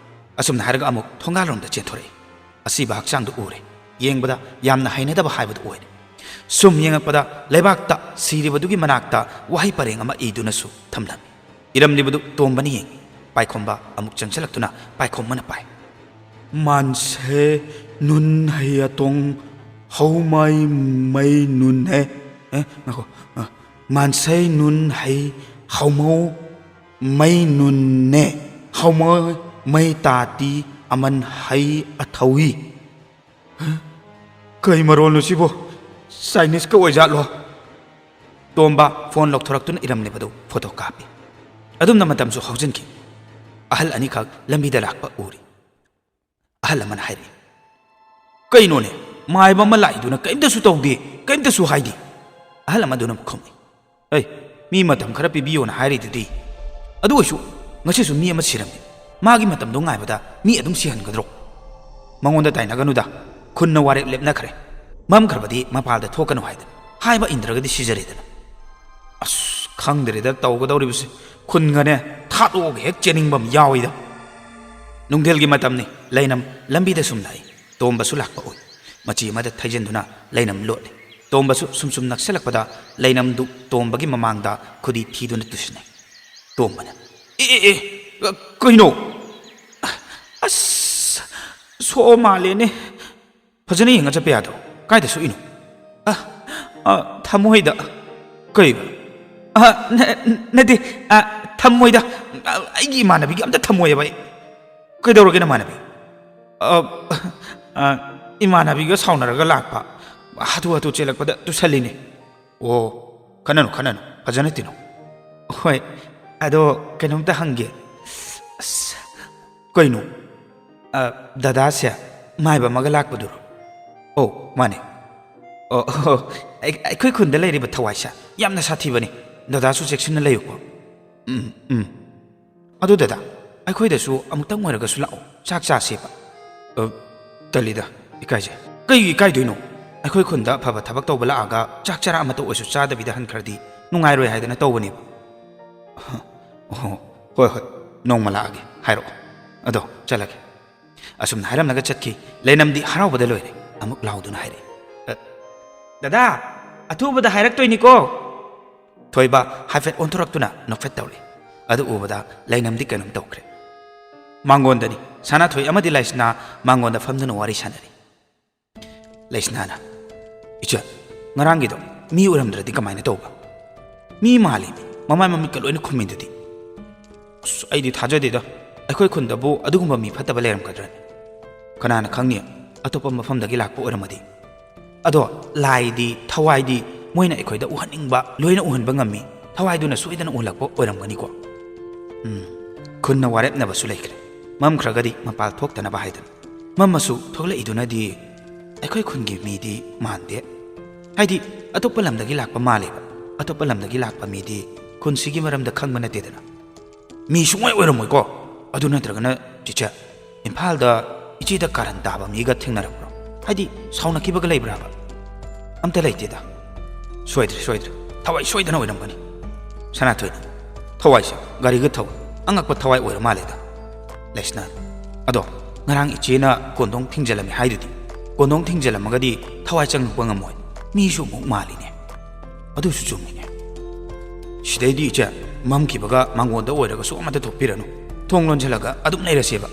ꯑꯁꯨꯝꯅ ꯍꯥꯏꯔꯒ ꯑꯃꯨꯛ ꯊꯣꯡꯒꯥꯜꯂꯣꯝꯗ ꯆꯦꯟꯊꯣꯔꯛꯏ꯫ ꯑꯁꯤꯕ ꯍꯛꯆꯥꯡꯗꯨ ꯎꯔꯦ꯫ ꯌꯦꯡꯕꯗ ꯌꯥꯝꯅ ꯍꯩꯅꯗꯕ ꯍꯥꯏꯕꯗꯨ ꯑꯣꯏꯔꯦ꯫ ꯁꯨꯝ ꯌꯦꯡꯉꯛꯄꯗ ꯂꯩꯕꯥꯛꯇ ꯁꯤꯔꯤꯕꯗꯨꯒꯤ ꯃꯅꯥꯛꯇ ꯋꯥꯍꯩ ꯄꯔꯦꯡ ꯑꯃ ꯏꯗꯨꯅꯁꯨ ꯊꯝꯂꯝꯃꯤ꯫ ꯏꯔꯝꯂꯤꯕꯗꯨ ꯇꯣꯝꯕꯅ ꯌꯦꯡꯉꯤ꯫ ꯄꯥꯏꯈꯣꯝꯕ ꯑꯃꯨꯛ ꯆꯪꯁꯤꯜꯂꯛꯇꯨꯅ ꯄꯥꯏꯈꯣꯝꯕꯅ ꯄꯥꯏ꯫ ꯃꯥꯟꯁꯦ ꯅꯨꯟ ꯍꯩ ꯑꯇꯣꯡ ꯍꯧꯃꯩ ꯃꯩ ꯅꯨꯟ ꯍꯦ꯫ ꯑꯦ, ꯉꯥꯏꯈꯣ꯫ ꯑ, ꯃꯥꯟꯁꯩ ꯅꯨꯟ ꯍꯩ ꯍꯧꯃꯧ ꯃꯩ ꯅꯨꯟꯅꯦ꯫ ꯍꯧꯃꯧ ꯃꯩ ꯇꯥꯇꯤ ꯑꯃꯟ ꯍꯩ ꯑꯊꯧꯏ꯫ ꯀꯩ ꯃꯔꯣꯜꯅꯣ ꯁꯤꯕꯣ? ꯆꯥꯏꯅꯤꯁꯀ ꯑꯣꯏꯖꯥꯠꯂꯣ? ꯇꯣꯝꯕ ꯐꯣꯟ ꯂꯧꯊꯣꯔꯛꯇꯨꯅ ꯏꯔꯝꯂꯤꯕꯗꯨ ꯐꯣꯇꯣ ꯀꯥꯞꯄꯤ꯫ ꯑꯗꯨꯝꯅ ꯃꯇꯝꯁꯨ ꯍꯧꯖꯤꯟꯈꯤ꯫ ꯑꯍꯜ ꯑꯅꯤꯈꯛ ꯂꯝꯕꯤꯗ ꯂꯥꯛꯄ ꯎꯔꯤ꯫ ꯑꯍꯜ ꯑꯃꯅ ꯍꯥꯏꯔꯛꯏ, "ꯀꯩꯅꯣꯅꯦ, ꯃꯥꯏꯕ ꯑꯃ ꯂꯥꯛꯏꯗꯨꯅ ꯀꯔꯤꯝꯇꯁꯨ ꯇꯧꯗꯦ, ꯀꯔꯤꯝꯇꯁꯨ ꯍꯥꯏꯗꯦ?" ꯑꯍꯜ ꯑꯃꯗꯨꯅ ꯑꯃꯨꯛ ꯈꯨꯝꯃꯤ, "ꯑꯩ, ꯃꯤ ꯃꯇꯝ ꯈꯔ ꯄꯤꯕꯤꯌꯣꯅ ꯍꯥꯏꯔꯤꯗꯨꯗꯤ꯫ ꯑꯗꯨ ꯑꯣꯏꯁꯨ ꯉꯁꯤꯁꯨ ꯃꯤ ꯑꯃ ꯁꯤꯔꯝꯃꯤ꯫ ꯃꯥꯒꯤ ꯃꯇꯝꯗꯣ ꯉꯥꯏꯕꯗ ꯃꯤ ꯑꯗꯨꯝ ꯁꯤꯍꯟꯒꯗ꯭ꯔꯣ? ꯃꯉꯣꯟꯗ ꯇꯥꯏꯅꯒꯅꯨꯗ꯫ ꯈꯨꯟꯅ ꯋꯥꯔꯦꯞ ꯂꯦꯞꯅꯈ꯭ꯔꯦ꯫ ꯃꯝꯈ꯭ꯔꯕꯗꯤ ꯃꯄꯥꯜꯗ ꯊꯣꯛꯀꯅꯨ ꯍꯥꯏꯗꯅ꯫ ꯍꯥꯏꯕ ꯏꯟꯗ꯭ꯔꯒꯗꯤ ꯁꯤꯖꯔꯦꯗꯅ꯫ ꯑꯁ, ꯈꯪꯗ꯭ꯔꯦꯗ ꯇꯧꯒꯗꯧꯔꯤꯕꯁꯦ꯫ ꯈꯨꯟꯒꯅꯦ ꯊꯥꯗꯣꯛꯑꯒ ꯍꯦꯛ ꯆꯦꯟꯅꯤꯡꯕ ꯑꯃ ꯌꯥꯎꯏꯗ꯫" ꯅꯨꯡꯊꯤꯜꯒꯤ ꯃꯇꯝꯅꯤ꯫ ꯂꯩꯅꯝ ꯂꯝꯕꯤꯗ ꯁꯨꯝ ꯂꯥꯛꯏ꯫ ꯇꯣꯝꯕꯁꯨ ꯂꯥꯛꯄ ꯎꯏ꯫ ꯃꯆꯤ ꯑꯃꯗ ꯊꯩꯖꯤꯟꯗꯨꯅ ꯂꯩꯅꯝ ꯂꯣꯠꯂꯤ꯫ ꯇꯣꯝꯕꯁꯨ ꯁꯨꯝ ꯁꯨꯝ ꯅꯛꯁꯤꯜꯂꯛꯄꯗ ꯂꯩꯅꯝꯗꯨ ꯇꯣꯝꯕꯒꯤ ꯃꯃꯥꯡꯗ ꯈꯨꯗꯤ ꯊꯤꯗꯨꯅ ꯇꯨꯁꯤꯟꯅꯩ꯫ ꯇꯣꯝꯕꯅ, "ꯑꯦ, ꯑꯦ, ꯑꯦ, ꯀꯩꯅꯣ? ꯑꯁ, ꯁꯣꯛꯑ ꯃꯥꯜꯂꯦꯅꯦ꯫ ꯐꯖꯅ ꯌꯦꯡꯉ ꯆꯠꯄ ꯌꯥꯗ꯭ꯔꯣ? ꯀꯥꯏꯗ ꯁꯣꯛꯏꯅꯣ?" "ꯑ, ꯑ, ꯊꯃꯣꯏꯗ꯫" "ꯀꯩꯕ?" "ꯑ, ꯅ-, ꯅꯠꯇꯦ, ꯑ, ꯊꯃꯣꯏꯗ꯫ ꯑ, ꯑꯩꯒꯤ ꯏꯃꯥꯟꯅꯕꯤꯒꯤ ꯑꯝꯇ ꯊꯝꯃꯣꯏꯑꯕ ꯑꯩ꯫" "ꯀꯩꯗꯧꯔꯒꯦ ꯅꯃꯥꯟꯅꯕꯤ?" "ꯑ, ꯑ, ꯏꯃꯥꯟꯅꯕꯤꯒ ꯁꯥꯎꯅꯔꯒ ꯂꯥꯛꯄ꯫ ꯍꯥꯊꯨ ꯍꯥꯊꯨ ꯆꯦꯜꯂꯛꯄꯗ ꯇꯨꯁꯜꯂꯤꯅꯦ꯫" "ꯑꯣ, ꯈꯟꯅꯅꯨ, ꯈꯟꯅꯅꯨ, ꯐꯖꯅ ꯇꯤꯟꯅꯧ꯫" "ꯍꯣꯏ, ꯑꯗꯣ ꯀꯩꯅꯣꯝꯇ ꯍꯪꯒꯦ꯫" "ꯑꯁ, ꯀꯩꯅꯣ?" "ꯑ, ꯗꯗꯥꯁꯦ ꯃꯥꯏꯕ ꯑꯃꯒ ꯂꯥꯛꯄꯗꯨꯔꯣ?" "ꯑꯧ, ꯃꯥꯅꯦ꯫" "ꯑꯣ, ꯑꯣ, ꯑꯩ-, ꯑꯩꯈꯣꯏ ꯈꯨꯟꯗ ꯂꯩꯔꯤꯕ ꯊꯋꯥꯏꯁꯦ ꯌꯥꯝꯅ ꯁꯥꯊꯤꯕꯅꯤ꯫ ꯗꯗꯥꯁꯨ ꯆꯦꯛꯁꯤꯟꯅ ꯂꯩꯌꯨꯀꯣ꯫" "ꯎꯝ, ꯎꯝ꯫ ꯑꯗꯨ ꯗꯗꯥ, ꯑꯩꯈꯣꯏꯗꯁꯨ ꯑꯃꯨꯛꯇꯪ ꯑꯣꯏꯔꯒꯁꯨ ꯂꯥꯛꯑꯣ, ꯆꯥꯛ ꯆꯥꯁꯦꯕ꯫" "ꯑ, ꯇꯜꯂꯤꯗ, ꯏꯀꯥꯏꯖꯩ꯫" "ꯀꯩꯒꯤ ꯏꯀꯥꯏꯗꯣꯏꯅꯣ? ꯑꯩꯈꯣꯏ ꯈꯨꯟꯗ ꯑꯐꯕ ꯊꯕꯛ ꯇꯧꯕ ꯂꯥꯛꯑꯒ ꯆꯥꯛ ꯆꯔꯥ ꯑꯃꯠꯇ ꯑꯣꯏꯁꯨ ꯆꯥꯗꯕꯤꯗ ꯍꯟꯈ꯭ꯔꯗꯤ ꯅꯨꯡꯉꯥꯏꯔꯣꯏ ꯍꯥꯏꯗꯅ ꯇꯧꯕꯅꯦꯕ꯫" "ꯑꯣ, ꯍꯣꯏ, ꯍꯣꯏ, ꯅꯣꯡꯃ ꯂꯥꯛꯑꯒꯦ, ꯍꯥꯏꯔꯛꯑꯣ꯫ ꯑꯗꯣ ꯆꯠꯂꯒꯦ꯫" ꯑꯁꯨꯝꯅ ꯍꯥꯏꯔꯝꯂꯒ ꯆꯠꯈꯤ꯫ ꯂꯩꯅꯝꯗꯤ ꯍꯔꯥꯎꯕꯗ ꯂꯣꯏꯔꯦ꯫ ꯑꯃꯨꯛ ꯂꯥꯎꯗꯨꯅ ꯍꯥꯏꯔꯛꯏ, "ꯑ, ꯗꯗꯥ, ꯑꯊꯨꯕꯗ ꯍꯥꯏꯔꯛꯇꯣꯏꯅꯤꯀꯣ꯫" ꯊꯣꯏꯕ ꯍꯥꯏꯐꯦꯠ ꯑꯣꯟꯊꯣꯔꯛꯇꯨꯅ ꯅꯣꯛꯐꯦꯠ ꯇꯧꯔꯛꯏ꯫ ꯑꯗꯨ ꯎꯕꯗ ꯂꯩꯅꯝꯗꯤ ꯀꯩꯅꯣꯝ ꯇꯧꯈ꯭ꯔꯦ꯫ ꯃꯥꯡꯒꯣꯟꯗꯅꯤ꯫ ꯁꯅꯥꯊꯣꯏ ꯑꯃꯗꯤ ꯂꯩꯁꯅꯥ ꯃꯥꯡꯒꯣꯟꯗ ꯐꯝꯗꯨꯅ ꯋꯥꯔꯤ ꯁꯥꯟꯅꯔꯤ꯫ ꯂꯩꯁꯅꯥꯅ, "ꯏꯆꯦ, ꯉꯔꯥꯡꯒꯤꯗꯣ ꯃꯤ ꯑꯣꯏꯔꯝꯗ꯭ꯔꯗꯤ ꯀꯃꯥꯏꯅ ꯇꯧꯕ? ꯃꯤ ꯃꯥꯜꯂꯤ, ꯃꯃꯥꯏ ꯃꯃꯤꯠꯀ ꯂꯣꯏꯅ ꯈꯨꯝꯃꯤꯗꯨꯗꯤ꯫ ꯑꯁ, ꯑꯩꯗꯤ ꯊꯥꯖꯗꯦꯗ, ꯑꯩꯈꯣꯏ ꯈꯨꯟꯗꯕꯨ ꯑꯗꯨꯒꯨꯝꯕ ꯃꯤ ꯐꯠꯇꯕ ꯂꯩꯔꯝꯒꯗ꯭ꯔꯅꯦ? ꯀꯅꯥꯅ ꯈꯪꯅꯤ, ꯑꯇꯣꯞꯄ ꯃꯐꯝꯗꯒꯤ ꯂꯥꯛꯄ ꯑꯣꯏꯔꯝꯃꯗꯤ? ꯑꯗꯣ ꯂꯥꯏꯗꯤ, ꯊꯋꯥꯏꯗꯤ ꯃꯣꯏꯅ ꯑꯩꯈꯣꯏꯗ ꯎꯍꯟꯅꯤꯡꯕ ꯂꯣꯏꯅ ꯎꯍꯟꯕ ꯉꯝꯃꯤ꯫ ꯊꯋꯥꯏꯗꯨꯅ ꯁꯣꯏꯗꯅ ꯎꯍꯜꯂꯛꯄ ꯑꯣꯏꯔꯝꯒꯅꯤꯀꯣ?" ꯎꯝ, ꯈꯨꯟꯅ ꯋꯥꯔꯦꯞꯅꯕꯁꯨ ꯂꯩꯈ꯭ꯔꯦ꯫ ꯃꯝꯈ꯭ꯔꯒꯗꯤ ꯃꯄꯥꯜ ꯊꯣꯛꯇꯅꯕ ꯍꯥꯏꯗꯅ꯫ ꯃꯝꯃꯁꯨ ꯊꯣꯛꯂꯛꯏꯗꯨꯅꯗꯤ ꯑꯩꯈꯣꯏ ꯈꯨꯟꯒꯤ ꯃꯤꯗꯤ ꯃꯥꯟꯗꯦ꯫ ꯍꯥꯏꯗꯤ, ꯑꯇꯣꯞꯄ ꯂꯝꯗꯒꯤ ꯂꯥꯛꯄ ꯃꯥꯜꯂꯦꯕ꯫ ꯑꯇꯣꯞꯄ ꯂꯝꯗꯒꯤ ꯂꯥꯛꯄ ꯃꯤꯗꯤ ꯈꯨꯟꯁꯤꯒꯤ ꯃꯔꯝꯗ ꯈꯪꯕ ꯅꯠꯇꯦꯗꯅ꯫ ꯃꯤ ꯁꯨꯡꯑꯣꯏ ꯑꯣꯏꯔꯝꯃꯣꯏꯀꯣ꯫ ꯑꯗꯨ ꯅꯠꯇ꯭ꯔꯒꯅ, ꯆꯤꯆꯦ, ꯏꯝꯐꯥꯜꯗ ꯏꯆꯦꯗ ꯀꯥꯔꯟ ꯇꯥꯕ ꯃꯤꯒ ꯊꯦꯡꯅꯔꯛꯄ꯭ꯔꯣ? ꯍꯥꯏꯗꯤ, ꯁꯥꯎꯅꯈꯤꯕꯒ ꯂꯩꯕ꯭ꯔꯥꯕ? ꯑꯝꯇ ꯂꯩꯇꯦꯗ꯫ ꯁꯣꯏꯗ꯭ꯔꯦ, ꯁꯣꯏꯗ꯭ꯔꯦ, ꯊꯋꯥꯏ ꯁꯣꯏꯗꯅ ꯑꯣꯏꯔꯝꯒꯅꯤ꯫ ꯁꯅꯥꯊꯣꯏꯅ, "ꯊꯋꯥꯏꯁꯦ ꯒꯥꯔꯤꯒ ꯊꯧ, ꯑꯉꯛꯄ ꯊꯋꯥꯏ ꯑꯣꯏꯔ ꯃꯥꯜꯂꯦꯗ"꯫ ꯂꯩꯁꯅꯥ, "ꯑꯗꯣ ꯉꯔꯥꯡ ꯏꯆꯦꯅ ꯀꯣꯟꯗꯣꯡ ꯊꯤꯡꯖꯤꯜꯂꯝꯃꯦ ꯍꯥꯏꯗꯨꯗꯤ, ꯀꯣꯟꯗꯣꯡ ꯊꯤꯡꯖꯤꯜꯂꯝꯃꯒꯗꯤ ꯊꯋꯥꯏ ꯆꯪꯉꯛꯄ ꯉꯝꯃꯣꯏ, ꯃꯤꯁꯨ ꯑꯃꯨꯛ ꯃꯥꯜꯂꯤꯅꯦ"꯫ "ꯑꯗꯨꯁꯨ ꯆꯨꯝꯃꯤꯅꯦ꯫ ꯁꯤꯗꯩꯗꯤ ꯏꯆꯦ, ꯃꯝꯈꯤꯕꯒ ꯃꯥꯡꯒꯣꯟꯗ ꯑꯣꯏꯔꯒꯁꯨ ꯑꯃꯠꯇ ꯊꯣꯛꯄꯤꯔꯅꯨ, ꯊꯣꯡ ꯂꯣꯟꯁꯤꯜꯂꯒ ꯑꯗꯨꯝ ꯂꯩꯔꯁꯦꯕ"꯫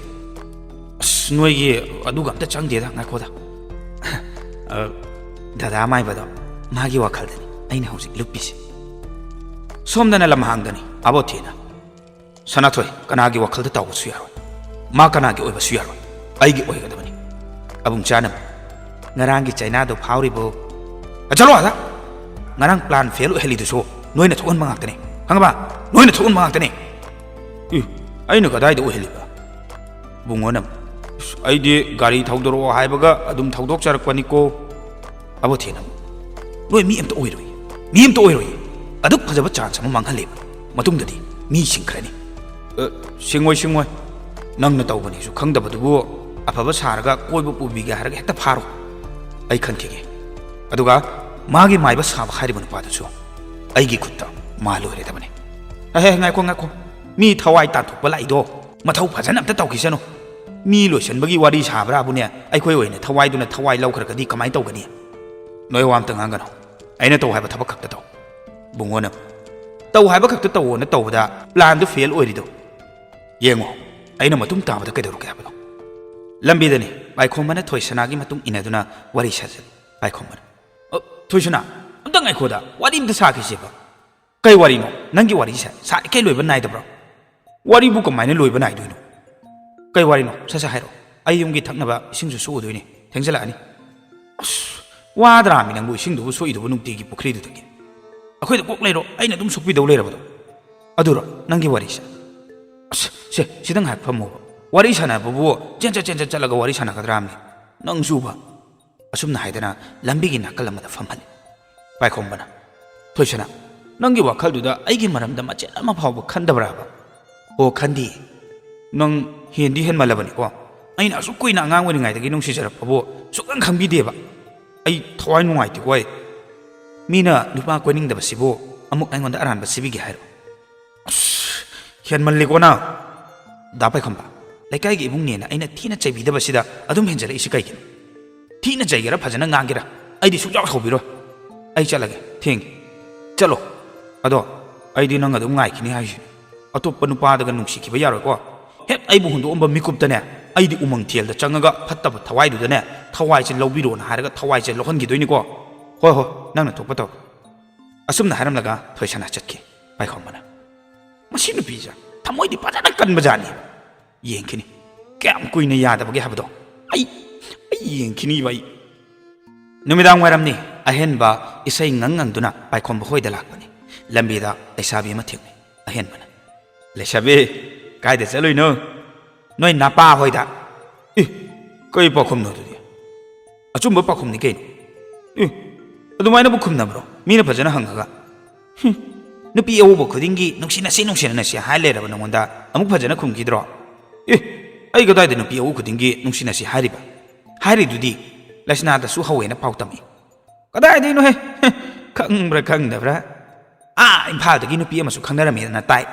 "ꯑꯁ, ꯅꯣꯏꯒꯤ ꯑꯗꯨꯒ ꯑꯝꯇ ꯆꯪꯗꯦꯗ, ꯉꯥꯏꯈꯣꯗ"꯫ ꯑ, ꯗꯗꯥ ꯃꯥꯏꯕꯗꯣ, ꯃꯥꯒꯤ ꯋꯥꯈꯜꯗꯅꯤ ꯑꯩꯅ ꯍꯧꯖꯤꯛ ꯂꯨꯞꯄꯤꯁꯦ꯫ ꯁꯣꯝꯗꯅ ꯂꯝꯍꯥꯡꯗꯅꯤ ꯑꯕꯣꯊꯤꯅ꯫ "ꯁꯅꯥꯊꯣꯏ, ꯀꯅꯥꯒꯤ ꯋꯥꯈꯜꯗ ꯇꯥꯎꯕꯁꯨ ꯌꯥꯔꯣꯏ꯫ ꯃꯥ ꯀꯅꯥꯒꯤ ꯑꯣꯏꯕꯁꯨ ꯌꯥꯔꯣꯏ꯫ ꯑꯩꯒꯤ ꯑꯣꯏꯒꯗꯕꯅꯤ"꯫ ꯑꯕꯨꯡꯆꯥꯅ, "ꯉꯔꯥꯡꯒꯤ ꯆꯩꯅꯥꯗꯣ ꯐꯥꯎꯔꯤꯕꯣ?" "ꯑ, ꯆꯠꯂꯣ ꯑꯥꯗ! ꯉꯔꯥꯡ plan fail ꯑꯣꯏꯍꯜꯂꯤꯗꯨꯁꯨ ꯅꯣꯏꯅ ꯊꯣꯛꯍꯟꯕ ꯉꯥꯛꯇꯅꯦ꯫ ꯈꯪꯉꯕ? ꯅꯣꯏꯅ ꯊꯣꯛꯍꯟꯕ ꯉꯥꯛꯇꯅꯦ"꯫ "ꯏ, ꯑꯩꯅ ꯀꯗꯥꯏꯗ ꯑꯣꯏꯍꯜꯂꯤꯕ?" ꯕꯨꯡꯉꯣꯅ, "ꯑꯁ, ꯑꯩꯗꯤ ꯒꯥꯔꯤ ꯊꯧꯗꯣꯔꯛꯑꯣ ꯍꯥꯏꯕꯒ ꯑꯗꯨꯝ ꯊꯧꯗꯣꯛꯆꯔꯛꯄꯅꯤꯀꯣ"꯫ ꯑꯕꯣꯊꯦꯅ, "ꯅꯣꯏ ꯃꯤ ꯑꯝꯇ ꯑꯣꯏꯔꯣꯏ, ꯃꯤ ꯑꯝꯇ ꯑꯣꯏꯔꯣꯏ꯫ ꯑꯗꯨꯛ ꯐꯖꯕ chance ꯑꯃ ꯃꯥꯡꯍꯜꯂꯦꯕ꯫ ꯃꯇꯨꯡꯗꯗꯤ ꯃꯤ ꯁꯤꯡꯈ꯭ꯔꯅꯤ"꯫ "ꯑ, ꯁꯤꯡꯉꯣꯏ, ꯁꯤꯡꯉꯣꯏ꯫ ꯅꯪꯅ ꯇꯧꯕꯅꯤꯁꯨ ꯈꯪꯗꯕꯗꯨꯕꯨ ꯑꯐꯕ ꯁꯥꯔꯒ ꯀꯣꯏꯕ ꯄꯨꯕꯤꯒꯦ ꯍꯥꯏꯔꯒ ꯍꯦꯛꯇ ꯐꯥꯔꯣ꯫ ꯑꯩ ꯈꯟꯈꯤꯒꯦ꯫ ꯑꯗꯨꯒ ꯃꯥꯒꯤ ꯃꯥꯏꯕ ꯁꯥꯕ ꯍꯥꯏꯔꯤꯕ ꯅꯨꯄꯥꯗꯨꯁꯨ ꯑꯩꯒꯤ ꯈꯨꯠꯇ ꯃꯥ ꯂꯣꯏꯔꯗꯕꯅꯤ"꯫ "ꯑꯍꯦ, ꯉꯥꯏꯈꯣ, ꯉꯥꯏꯈꯣ꯫ ꯃꯤ ꯊꯋꯥꯏ ꯇꯥꯟꯊꯣꯛꯄ ꯂꯥꯛꯏꯗꯣ ꯃꯊꯧ ꯐꯖꯅ ꯑꯝꯇ ꯇꯧꯈꯤꯁꯅꯨ꯫ ꯃꯤ ꯂꯣꯏꯁꯟꯕꯒꯤ ꯋꯥꯔꯤ ꯁꯥꯕ꯭ꯔꯥꯕꯨꯅꯦ, ꯑꯩꯈꯣꯏ ꯑꯣꯏꯅ ꯊꯋꯥꯏꯗꯨꯅ ꯊꯋꯥꯏ ꯂꯧꯈ꯭ꯔꯒꯗꯤ ꯀꯃꯥꯏꯅ ꯇꯧꯒꯅꯤ? ꯅꯣꯏ ꯋꯥ ꯑꯝꯇ ꯉꯥꯡꯒꯅꯨ꯫ ꯑꯩꯅ ꯇꯧ ꯍꯥꯏꯕ ꯊꯕꯛ ꯈꯛꯇ ꯇꯧ"꯫ ꯕꯨꯡꯉꯣꯅ, ꯇꯧ ꯍꯥꯏꯕ ꯈꯛꯇ ꯇꯧꯋꯣꯅ ꯇꯧꯕꯗ plan ꯗꯨ fail ꯑꯣꯏꯔꯤꯗꯣ ꯌꯦꯡꯉꯣ꯫ ꯑꯩꯅ ꯃꯇꯨꯡ ꯇꯥꯕꯗ ꯀꯩꯗꯧꯔꯛꯀꯦ ꯍꯥꯏꯕꯗꯣ꯫ ꯂꯝꯕꯤꯗꯅꯤ ꯄꯥꯏꯈꯣꯝꯕꯅ ꯊꯣꯏꯁꯅꯥꯒꯤ ꯃꯇꯨꯡ ꯏꯟꯅꯗꯨꯅ ꯋꯥꯔꯤ ꯁꯥꯖꯜꯂꯤ꯫ ꯄꯥꯏꯈꯣꯝꯕꯅ, "ꯑ, ꯊꯣꯏꯁꯅꯥ, ꯑꯝꯇ ꯉꯥꯏꯈꯣꯗ, ꯋꯥꯔꯤ ꯑꯝꯇ ꯁꯥꯈꯤꯁꯦꯕ꯫" "ꯀꯩ ꯋꯥꯔꯤꯅꯣ? ꯅꯪꯒꯤ ꯋꯥꯔꯤꯁꯦ ꯁꯥꯔꯤꯈꯩ ꯂꯣꯏꯕ ꯅꯥꯏꯗꯕ꯭ꯔꯣ? ꯋꯥꯔꯤꯕꯨ ꯀꯃꯥꯏꯅ ꯂꯣꯏꯕ ꯅꯥꯏꯗꯣꯏꯅꯣ? ꯀꯩ ꯋꯥꯔꯤꯅꯣ? ꯁꯠ ꯁꯠ ꯍꯥꯏꯔꯛꯑꯣ꯫ ꯑꯩ ꯌꯨꯝꯒꯤ ꯊꯛꯅꯕ ꯏꯁꯤꯡꯁꯨ ꯁꯣꯛꯎꯗꯣꯏꯅꯤ, ꯊꯦꯡꯖꯤꯜꯂꯛꯑꯅꯤ꯫" "ꯑꯁ, ꯋꯥꯗ꯭ꯔꯥꯃꯤ ꯅꯪꯕꯨ ꯏꯁꯤꯡꯗꯨꯕꯨ ꯁꯣꯛꯏꯗꯨꯕꯨ ꯅꯨꯡꯇꯤꯒꯤ ꯄꯨꯈ꯭ꯔꯤꯗꯨꯗꯒꯤ? ꯑꯩꯈꯣꯏꯗ ꯀꯣꯛ ꯂꯩꯔꯣ, ꯑꯩꯅ ꯑꯗꯨꯝ ꯁꯣꯛꯄꯤꯗꯧ ꯂꯩꯔꯕꯗꯣ꯫ ꯑꯗꯨꯔꯣ ꯅꯪꯒꯤ ꯋꯥꯔꯤꯁꯦ? ꯑꯁ, ꯁꯦ, ꯁꯤꯗ ꯉꯥꯏꯍꯥꯛ ꯐꯝꯃꯣꯕ꯫ ꯋꯥꯔꯤ ꯁꯥꯟꯅꯕꯕꯨ ꯆꯦꯟꯆꯠ ꯆꯦꯟꯆꯠ ꯆꯠꯂꯒ ꯋꯥꯔꯤ ꯁꯥꯟꯅꯒꯗ꯭ꯔꯥꯃꯤ? ꯅꯪꯁꯨꯕ꯫" ꯑꯁꯨꯝꯅ ꯍꯥꯏꯗꯅ ꯂꯝꯕꯤꯒꯤ ꯅꯥꯀꯜ ꯑꯃꯗ ꯐꯝꯍꯜꯂꯤ꯫ ꯄꯥꯏꯈꯣꯝꯕꯅ, "ꯊꯣꯏꯁꯅꯥ, ꯅꯪꯒꯤ ꯋꯥꯈꯜꯗꯨꯗ ꯑꯩꯒꯤ ꯃꯔꯝꯗ ꯃꯆꯦꯠ ꯑꯃ ꯐꯥꯎꯕ ꯈꯟꯗꯕ꯭ꯔꯥꯕ?" "ꯑꯣ, ꯈꯟꯗꯦ꯫ ꯅꯪ ꯍꯦꯟꯗꯤ ꯍꯦꯟꯃꯜꯂꯕꯅꯤꯀꯣ꯫ ꯑꯩꯅ ꯑꯁꯨꯛ ꯀꯨꯏꯅ ꯑꯉꯥꯡ ꯑꯣꯏꯔꯤꯉꯩꯗꯒꯤ ꯅꯨꯡꯁꯤꯖꯔꯛꯄꯕꯨ ꯁꯨꯛꯈꯪ ꯈꯪꯕꯤꯗꯦꯕ꯫ ꯑꯩ ꯊꯋꯥꯏ ꯅꯨꯡꯉꯥꯏꯇꯦꯀꯣ ꯑꯩ꯫ ꯃꯤꯅ ꯅꯨꯄꯥ ꯀꯣꯏꯅꯤꯡꯗꯕꯁꯤꯕꯨ ꯑꯃꯨꯛ ꯑꯩꯉꯣꯟꯗ ꯑꯔꯥꯟꯕ ꯁꯤꯕꯤꯒꯦ ꯍꯥꯏꯔꯣ?" "ꯑꯁ, ꯍꯦꯟꯃꯜꯂꯤꯀꯣ ꯅꯪ꯫" "ꯗꯥ ꯄꯥꯏꯈꯣꯝꯕ, ꯂꯩꯀꯥꯏꯒꯤ ꯏꯕꯨꯡꯅꯦꯅ ꯑꯩꯅ ꯊꯤꯅ ꯆꯩꯕꯤꯗꯕꯁꯤꯗ ꯑꯗꯨꯝ ꯍꯦꯟꯖꯜꯂꯛꯏꯁꯤ ꯀꯩꯒꯤꯅꯣ? ꯊꯤꯅ ꯆꯩꯒꯦꯔꯥ ꯐꯖꯅ ꯉꯥꯡꯒꯦꯔꯥ, ꯑꯩꯗꯤ ꯁꯨꯡꯁꯥꯎ ꯁꯥꯎꯕꯤꯔꯣꯏ꯫ ꯑꯩ ꯆꯠꯂꯒꯦ, ꯊꯦꯡꯉꯦ꯫ ꯆꯠꯂꯣ꯫ ꯑꯗꯣ ꯑꯩꯗꯤ ꯅꯪ ꯑꯗꯨꯝ ꯉꯥꯏꯈꯤꯅꯤ ꯍꯥꯏꯁꯤꯅꯤ꯫ ꯑꯇꯣꯞꯄ ꯅꯨꯄꯥꯗꯒ ꯅꯨꯡꯁꯤꯈꯤꯕ ꯌꯥꯔꯣꯏꯀꯣ꯫ ꯍꯦꯛ ꯑꯩꯕꯨ ꯍꯨꯟꯗꯣꯛꯑꯝꯕ ꯃꯤꯀꯨꯞꯇꯅꯦ, ꯑꯩꯗꯤ ꯎꯃꯪ ꯊꯦꯜꯗ ꯆꯪꯉꯒ ꯐꯠꯇꯕ ꯊꯋꯥꯏꯗꯨꯗꯅꯦ, ꯊꯋꯥꯏꯁꯦ ꯂꯧꯕꯤꯔꯣꯅ ꯍꯥꯏꯔꯒ ꯊꯋꯥꯏꯁꯦ ꯂꯧꯍꯟꯈꯤꯗꯣꯏꯅꯤꯀꯣ꯫ ꯍꯣꯏ, ꯍꯣꯏ, ꯅꯪꯅ ꯊꯣꯛꯄ ꯇꯧ꯫" ꯑꯁꯨꯝꯅ ꯍꯥꯏꯔꯝꯂꯒ ꯊꯣꯏꯁꯅꯥ ꯆꯠꯈꯤ꯫ ꯄꯥꯏꯈꯣꯝꯕꯅ, "ꯃꯁꯤ ꯅꯨꯄꯤꯁꯦ ꯊꯃꯣꯏꯗꯤ ꯐꯖꯅ ꯀꯟꯕꯖꯥꯠꯅꯤ꯫ ꯌꯦꯡꯈꯤꯅꯤ, ꯀꯌꯥꯝ ꯀꯨꯏꯅ ꯌꯥꯗꯕꯒꯦ ꯍꯥꯏꯕꯗꯣ꯫ ꯑꯩ, ꯑꯩ ꯌꯦꯡꯈꯤꯅꯤꯕ ꯑꯩ꯫" ꯅꯨꯃꯤꯗꯥꯡ ꯋꯥꯏꯔꯝꯅꯤ꯫ ꯑꯍꯦꯟꯕ ꯏꯁꯩ ꯉꯪ ꯉꯪꯗꯨꯅ ꯄꯥꯏꯈꯣꯝꯕ ꯍꯣꯏꯗ ꯂꯥꯛꯄꯅꯤ꯫ ꯂꯝꯕꯤꯗ ꯂꯩꯁꯥꯕꯤ ꯑꯃ ꯊꯦꯡꯅꯩ꯫ ꯑꯍꯦꯟꯕꯅ, "ꯂꯩꯁꯥꯕꯤ, ꯀꯥꯏꯗ ꯆꯠꯂꯨꯏꯅꯣ?" "ꯅꯣꯏ ꯅꯄꯥ ꯍꯣꯏꯗ꯫" "ꯑꯦ, ꯀꯩ ꯄꯥꯎꯈꯨꯝꯅꯣ ꯑꯗꯨꯗꯤ? ꯑꯆꯨꯝꯕ ꯄꯥꯎꯈꯨꯝꯅꯤ ꯀꯩꯅꯣ꯫ ꯑꯦ, ꯑꯗꯨꯃꯥꯏꯅꯕꯨ ꯈꯨꯝꯅꯕ꯭ꯔꯣ? ꯃꯤꯅ ꯐꯖꯅ ꯍꯪꯉꯒ꯫ ꯍꯨꯝ, ꯅꯨꯄꯤ ꯑꯎꯕ ꯈꯨꯗꯤꯡꯒꯤ ꯅꯨꯡꯁꯤꯅꯁꯤ, ꯅꯨꯡꯁꯤꯅꯁꯤ ꯍꯥꯏ ꯂꯩꯔꯕ ꯅꯉꯣꯟꯗ ꯑꯃꯨꯛ ꯐꯖꯅ ꯈꯨꯝꯈꯤꯗ꯭ꯔꯣ?" "ꯑꯦ, ꯑꯩ ꯀꯗꯥꯏꯗ ꯅꯨꯄꯤ ꯑꯎ ꯈꯨꯗꯤꯡꯒꯤ ꯅꯨꯡꯁꯤꯅꯁꯤ ꯍꯥꯏꯔꯤꯕ? ꯍꯥꯏꯔꯤꯗꯨꯗꯤ ꯂꯩꯁꯅꯥꯗꯁꯨ ꯍꯧꯋꯦꯅ ꯄꯥꯎ ꯇꯝꯃꯤ꯫" "ꯀꯗꯥꯏꯗꯩꯅꯣꯍꯦ? ꯈꯪꯕ꯭ꯔꯥ ꯈꯪꯗꯕ꯭ꯔꯥ? ꯑꯥ ꯏꯝꯐꯥꯜꯗꯒꯤ ꯅꯨꯄꯤ ꯑꯃꯁꯨ ꯈꯪꯅꯔꯝꯃꯦꯅ ꯇꯥꯏ꯫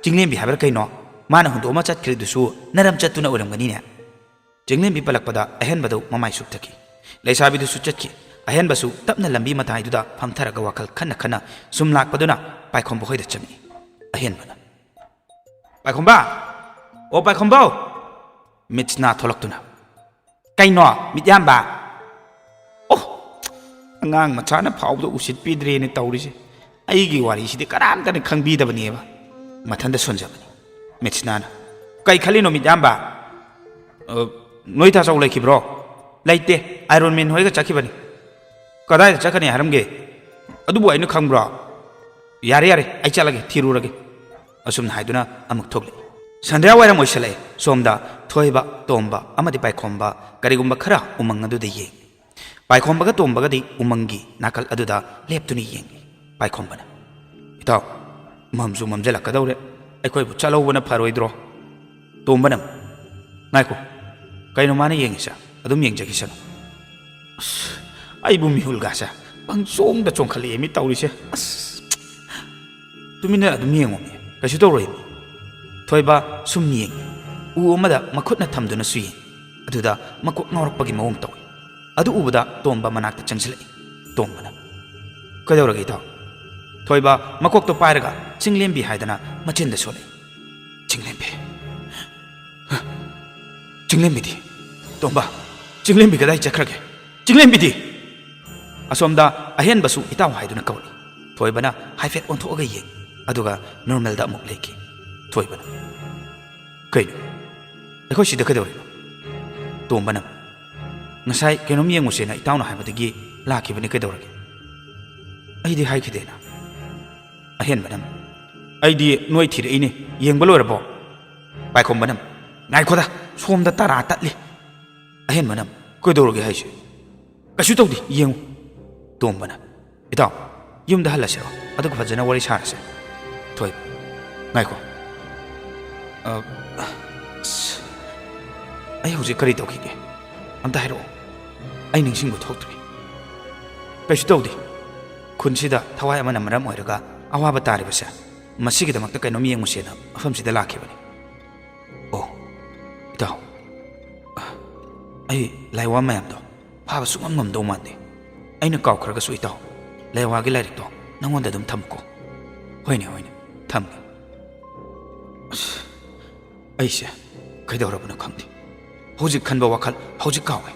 ꯆꯤꯡꯂꯦꯝꯕꯤ ꯍꯥꯏꯕ꯭ꯔꯥ ꯀꯩꯅꯣ? ꯃꯥꯅ ꯍꯨꯟꯗꯣꯛꯑꯃ ꯆꯠꯈ꯭ꯔꯤꯗꯨꯁꯨ ꯅꯔꯝ ꯆꯠꯇꯨꯅ ꯑꯣꯏꯔꯝꯒꯅꯤꯅꯦ?" ꯆꯤꯡꯂꯦꯝꯕꯤ ꯄꯜꯂꯛꯄꯗ ꯑꯍꯦꯟꯕꯗꯨ ꯃꯃꯥꯏ ꯁꯨꯞꯊꯈꯤ꯫ ꯂꯩꯁꯥꯕꯤꯗꯨꯁꯨ ꯆꯠꯈꯤ꯫ ꯑꯍꯦꯟꯕꯁꯨ ꯇꯞꯅ ꯂꯝꯕꯤ ꯃꯇꯥꯏꯗꯨꯗ ꯐꯝꯊꯔꯒ ꯋꯥꯈꯜ ꯈꯟꯅ ꯈꯟꯅ ꯁꯨꯝ ꯂꯥꯛꯄꯗꯨꯅ ꯄꯥꯏꯈꯣꯝꯕ ꯍꯣꯏꯗ ꯆꯪꯉꯛꯏ꯫ ꯑꯍꯦꯟꯕꯅ, "ꯄꯥꯏꯈꯣꯝꯕ! ꯑꯣ ꯄꯥꯏꯈꯣꯝꯕꯧ!" ꯃꯤꯠꯁꯅꯥ ꯊꯣꯛꯂꯛꯇꯨꯅ, "ꯀꯩꯅꯣ ꯃꯤꯠꯌꯥꯝꯕ?" "ꯑꯣ, ꯑꯉꯥꯡ ꯃꯆꯥꯅ ꯐꯥꯎꯕꯗ ꯎꯁꯤꯠꯄꯤꯗ꯭ꯔꯦꯅꯦ ꯇꯧꯔꯤꯁꯦ꯫ ꯑꯩꯒꯤ ꯋꯥꯔꯤꯁꯤꯗꯤ ꯀꯅꯥꯝꯇꯅ ꯈꯪꯕꯤꯗꯕꯅꯦꯕ꯫" ꯃꯊꯟꯇ ꯁꯣꯟꯖꯕꯅꯤ꯫ ꯃꯤꯠꯁꯅꯥꯅ, "ꯀꯩ ꯈꯜꯂꯤꯅꯣ ꯃꯤꯠꯌꯥꯝꯕ?" "ꯑ, ꯅꯣꯏ ꯇꯥꯆꯧ ꯂꯩꯈꯤꯕ꯭ꯔꯣ?" "ꯂꯩꯇꯦ, ꯑꯥꯏꯔꯣꯟ ꯃꯦꯟ ꯍꯣꯏꯒ ꯆꯠꯈꯤꯕꯅꯤ꯫" "ꯀꯗꯥꯏꯗ ꯆꯠꯀꯅꯤ ꯍꯥꯏꯔꯝꯒꯦ? ꯑꯗꯨꯕꯨ ꯑꯩꯅ ꯈꯪꯕ꯭ꯔꯣ?" "ꯌꯥꯔꯦ, ꯌꯥꯔꯦ, ꯑꯩ ꯆꯠꯂꯒꯦ, ꯊꯤꯔꯨꯔꯒꯦ꯫" ꯑꯁꯨꯝꯅ ꯍꯥꯏꯗꯨꯅ ꯑꯃꯨꯛ ꯊꯣꯛꯂꯛꯏ꯫ ꯁꯟꯙ꯭ꯌꯥ ꯋꯥꯏꯔꯝ ꯑꯣꯏꯁꯜꯂꯛꯑꯦ꯫ ꯁꯣꯝꯗ ꯊꯣꯏꯕ, ꯇꯣꯝꯕ ꯑꯃꯗꯤ ꯄꯥꯏꯈꯣꯝꯕ ꯀꯔꯤꯒꯨꯝꯕ ꯈꯔ ꯎꯃꯪ ꯑꯗꯨꯗ ꯌꯦꯡꯉꯤ꯫ ꯄꯥꯏꯈꯣꯝꯕꯒ ꯇꯣꯝꯕꯒꯗꯤ ꯎꯃꯪꯒꯤ ꯅꯥꯀꯜ ꯑꯗꯨꯗ ꯂꯦꯞꯇꯨꯅ ꯌꯦꯡꯂꯤ꯫ ꯄꯥꯏꯈꯣꯝꯕꯅ, "ꯏꯇꯥꯎ, ꯃꯝꯁꯨ ꯃꯝꯖꯜꯂꯛꯀꯗꯧꯔꯦ, ꯑꯩꯈꯣꯏꯕꯨ ꯆꯠꯍꯧꯕꯅ ꯐꯔꯣꯏꯗ꯭ꯔꯣ?" ꯇꯣꯝꯕꯅ, "ꯉꯥꯏꯈꯣ, ꯀꯩꯅꯣ ꯃꯥꯅ ꯌꯦꯡꯉꯤꯁꯦ? ꯑꯗꯨꯝ ꯌꯦꯡꯖꯈꯤꯁꯅꯨ꯫" ꯑꯁ, ꯑꯩꯕꯨ ꯃꯤꯍꯨꯜꯒꯥꯁꯦ ꯄꯪꯆꯣꯡꯗ ꯆꯣꯡꯈꯠꯂꯛꯑꯦ ꯃꯤ ꯇꯧꯔꯤꯁꯦ꯫ ꯑꯁ, "ꯇꯨꯃꯤꯟꯅ ꯑꯗꯨꯝ ꯌꯦꯡꯉꯣꯃꯤ, ꯀꯩꯁꯨ ꯇꯧꯔꯣꯏ꯫" ꯊꯣꯏꯕ ꯁꯨꯝ ꯌꯦꯡꯉꯤ꯫ ꯎ ꯑꯃꯗ ꯃꯈꯨꯠꯅ ꯊꯝꯗꯨꯅꯁꯨ ꯌꯦꯡꯉꯤ꯫ ꯑꯗꯨꯗ ꯃꯀꯣꯛ ꯉꯥꯎꯔꯛꯄꯒꯤ ꯃꯑꯣꯡ ꯇꯧꯏ꯫ ꯑꯗꯨ ꯎꯕꯗ ꯇꯣꯝꯕ ꯃꯅꯥꯛꯇ ꯆꯪꯁꯤꯜꯂꯛꯏ꯫ ꯇꯣꯝꯕꯅ, "ꯀꯩꯗꯧꯔꯒꯦ ꯏꯇꯥꯎ?" ꯊꯣꯏꯕ ꯃꯀꯣꯛꯇꯣ ꯄꯥꯏꯔꯒ ꯆꯤꯡꯂꯦꯝꯕꯤ ꯍꯥꯏꯗꯅ ꯃꯆꯤꯟꯗ ꯁꯣꯜꯂꯛꯏ꯫ "ꯆꯤꯡꯂꯦꯝꯕꯤ, ꯆꯤꯡꯂꯦꯝꯕꯤꯗꯤ? ꯇꯣꯝꯕ, ꯆꯤꯡꯂꯦꯝꯕꯤ ꯀꯗꯥꯏ ꯆꯠꯈ꯭ꯔꯒꯦ? ꯆꯤꯡꯂꯦꯝꯕꯤꯗꯤ?" ꯑꯁꯣꯝꯗ ꯑꯍꯦꯟꯕꯁꯨ ꯏꯇꯥꯎ ꯍꯥꯏꯗꯨꯅ ꯀꯧꯔꯛꯏ꯫ ꯊꯣꯏꯕꯅ ꯍꯥꯏꯐꯦꯠ ꯑꯣꯟꯊꯣꯛꯑꯒ ꯌꯦꯡꯉꯤ, ꯑꯗꯨꯒ ꯅꯣꯔꯃꯦꯜꯗ ꯑꯃꯨꯛ ꯂꯩꯈꯤ꯫ ꯊꯣꯏꯕꯅ, "ꯀꯩꯅꯣ? ꯑꯩꯈꯣꯏ ꯁꯤꯗ ꯀꯩꯗꯧꯔꯤꯅꯣ?" ꯇꯣꯝꯕꯅ, "ꯉꯁꯥꯏ ꯀꯩꯅꯣꯝ ꯌꯦꯡꯉꯨꯁꯦꯅ ꯏꯇꯥꯎꯅ ꯍꯥꯏꯕꯗꯒꯤ ꯂꯥꯛꯈꯤꯕꯅꯤ, ꯀꯩꯗꯧꯔꯒꯦ?" "ꯑꯩꯗꯤ ꯍꯥꯏꯈꯤꯗꯦꯅ꯫" ꯑꯍꯦꯟꯕꯅ, "ꯑꯩꯗꯤ ꯅꯣꯏ ꯊꯤꯔꯛꯏꯅꯦ, ꯌꯦꯡꯕ ꯂꯣꯏꯔꯕꯣ?" ꯄꯥꯏꯈꯣꯝꯕꯅ, "ꯉꯥꯏꯈꯣꯗ, ꯁꯣꯝꯗ ꯇꯔꯥ ꯇꯠꯂꯤ꯫" ꯑꯍꯦꯟꯕꯅ, "ꯀꯩꯗꯧꯔꯒꯦ ꯍꯥꯏꯁꯦ?" "ꯀꯩꯁꯨ ꯇꯧꯗꯦ, ꯌꯦꯡꯉꯨ꯫" ꯇꯣꯝꯕꯅ, "ꯏꯇꯥꯎ, ꯌꯨꯝꯗ ꯍꯜꯂꯁꯤꯔꯣ? ꯑꯗꯨꯒ ꯐꯖꯅ ꯋꯥꯔꯤ ꯁꯥꯔꯁꯦ꯫" ꯊꯣꯏ, "ꯉꯥꯏꯈꯣ꯫ ꯑ, ꯑꯁ, ꯑꯩ ꯍꯧꯖꯤꯛ ꯀꯔꯤ ꯇꯧꯈꯤꯒꯦ? ꯑꯝꯇ ꯍꯥꯏꯔꯛꯑꯣ꯫ ꯑꯩ ꯅꯤꯡꯁꯤꯡꯕ ꯊꯣꯛꯇ꯭ꯔꯦ꯫" "ꯀꯩꯁꯨ ꯇꯧꯗꯦ꯫ ꯈꯨꯟꯁꯤꯗ ꯊꯋꯥꯏ ꯑꯃꯅ ꯃꯔꯝ ꯑꯣꯏꯔꯒ ꯑꯋꯥꯕ ꯇꯥꯔꯤꯕꯁꯦ, ꯃꯁꯤꯒꯤꯗꯃꯛꯇ ꯀꯩꯅꯣꯝ ꯌꯦꯡꯉꯨꯁꯦꯅ ꯃꯐꯝꯁꯤꯗ ꯂꯥꯛꯈꯤꯕꯅꯤ꯫" "ꯑꯣ, ꯏꯇꯥꯎ, ꯑꯩ ꯂꯥꯏꯋꯥ ꯃꯌꯥꯝꯗꯣ ꯐꯥꯕ ꯁꯨꯡꯉꯝ ꯉꯝꯗꯧ ꯃꯥꯟꯗꯦ꯫ ꯑꯩꯅ ꯀꯥꯎꯈ꯭ꯔꯒꯁꯨ ꯏꯇꯥꯎ, ꯂꯥꯏꯋꯥꯒꯤ ꯂꯥꯏꯔꯤꯛꯇꯣ ꯅꯉꯣꯟꯗ ꯑꯗꯨꯝ ꯊꯝꯃꯨꯀꯣ꯫" "ꯍꯣꯏꯅꯦ, ꯍꯣꯏꯅꯦ, ꯊꯝꯒꯦ꯫ ꯑꯁ, ꯑꯩꯁꯦ ꯀꯩꯗꯧꯔꯕꯅꯣ ꯈꯪꯗꯦ꯫ ꯍꯧꯖꯤꯛ ꯈꯟꯕ ꯋꯥꯈꯜ ꯍꯧꯖꯤꯛ ꯀꯥꯎꯋꯦ꯫"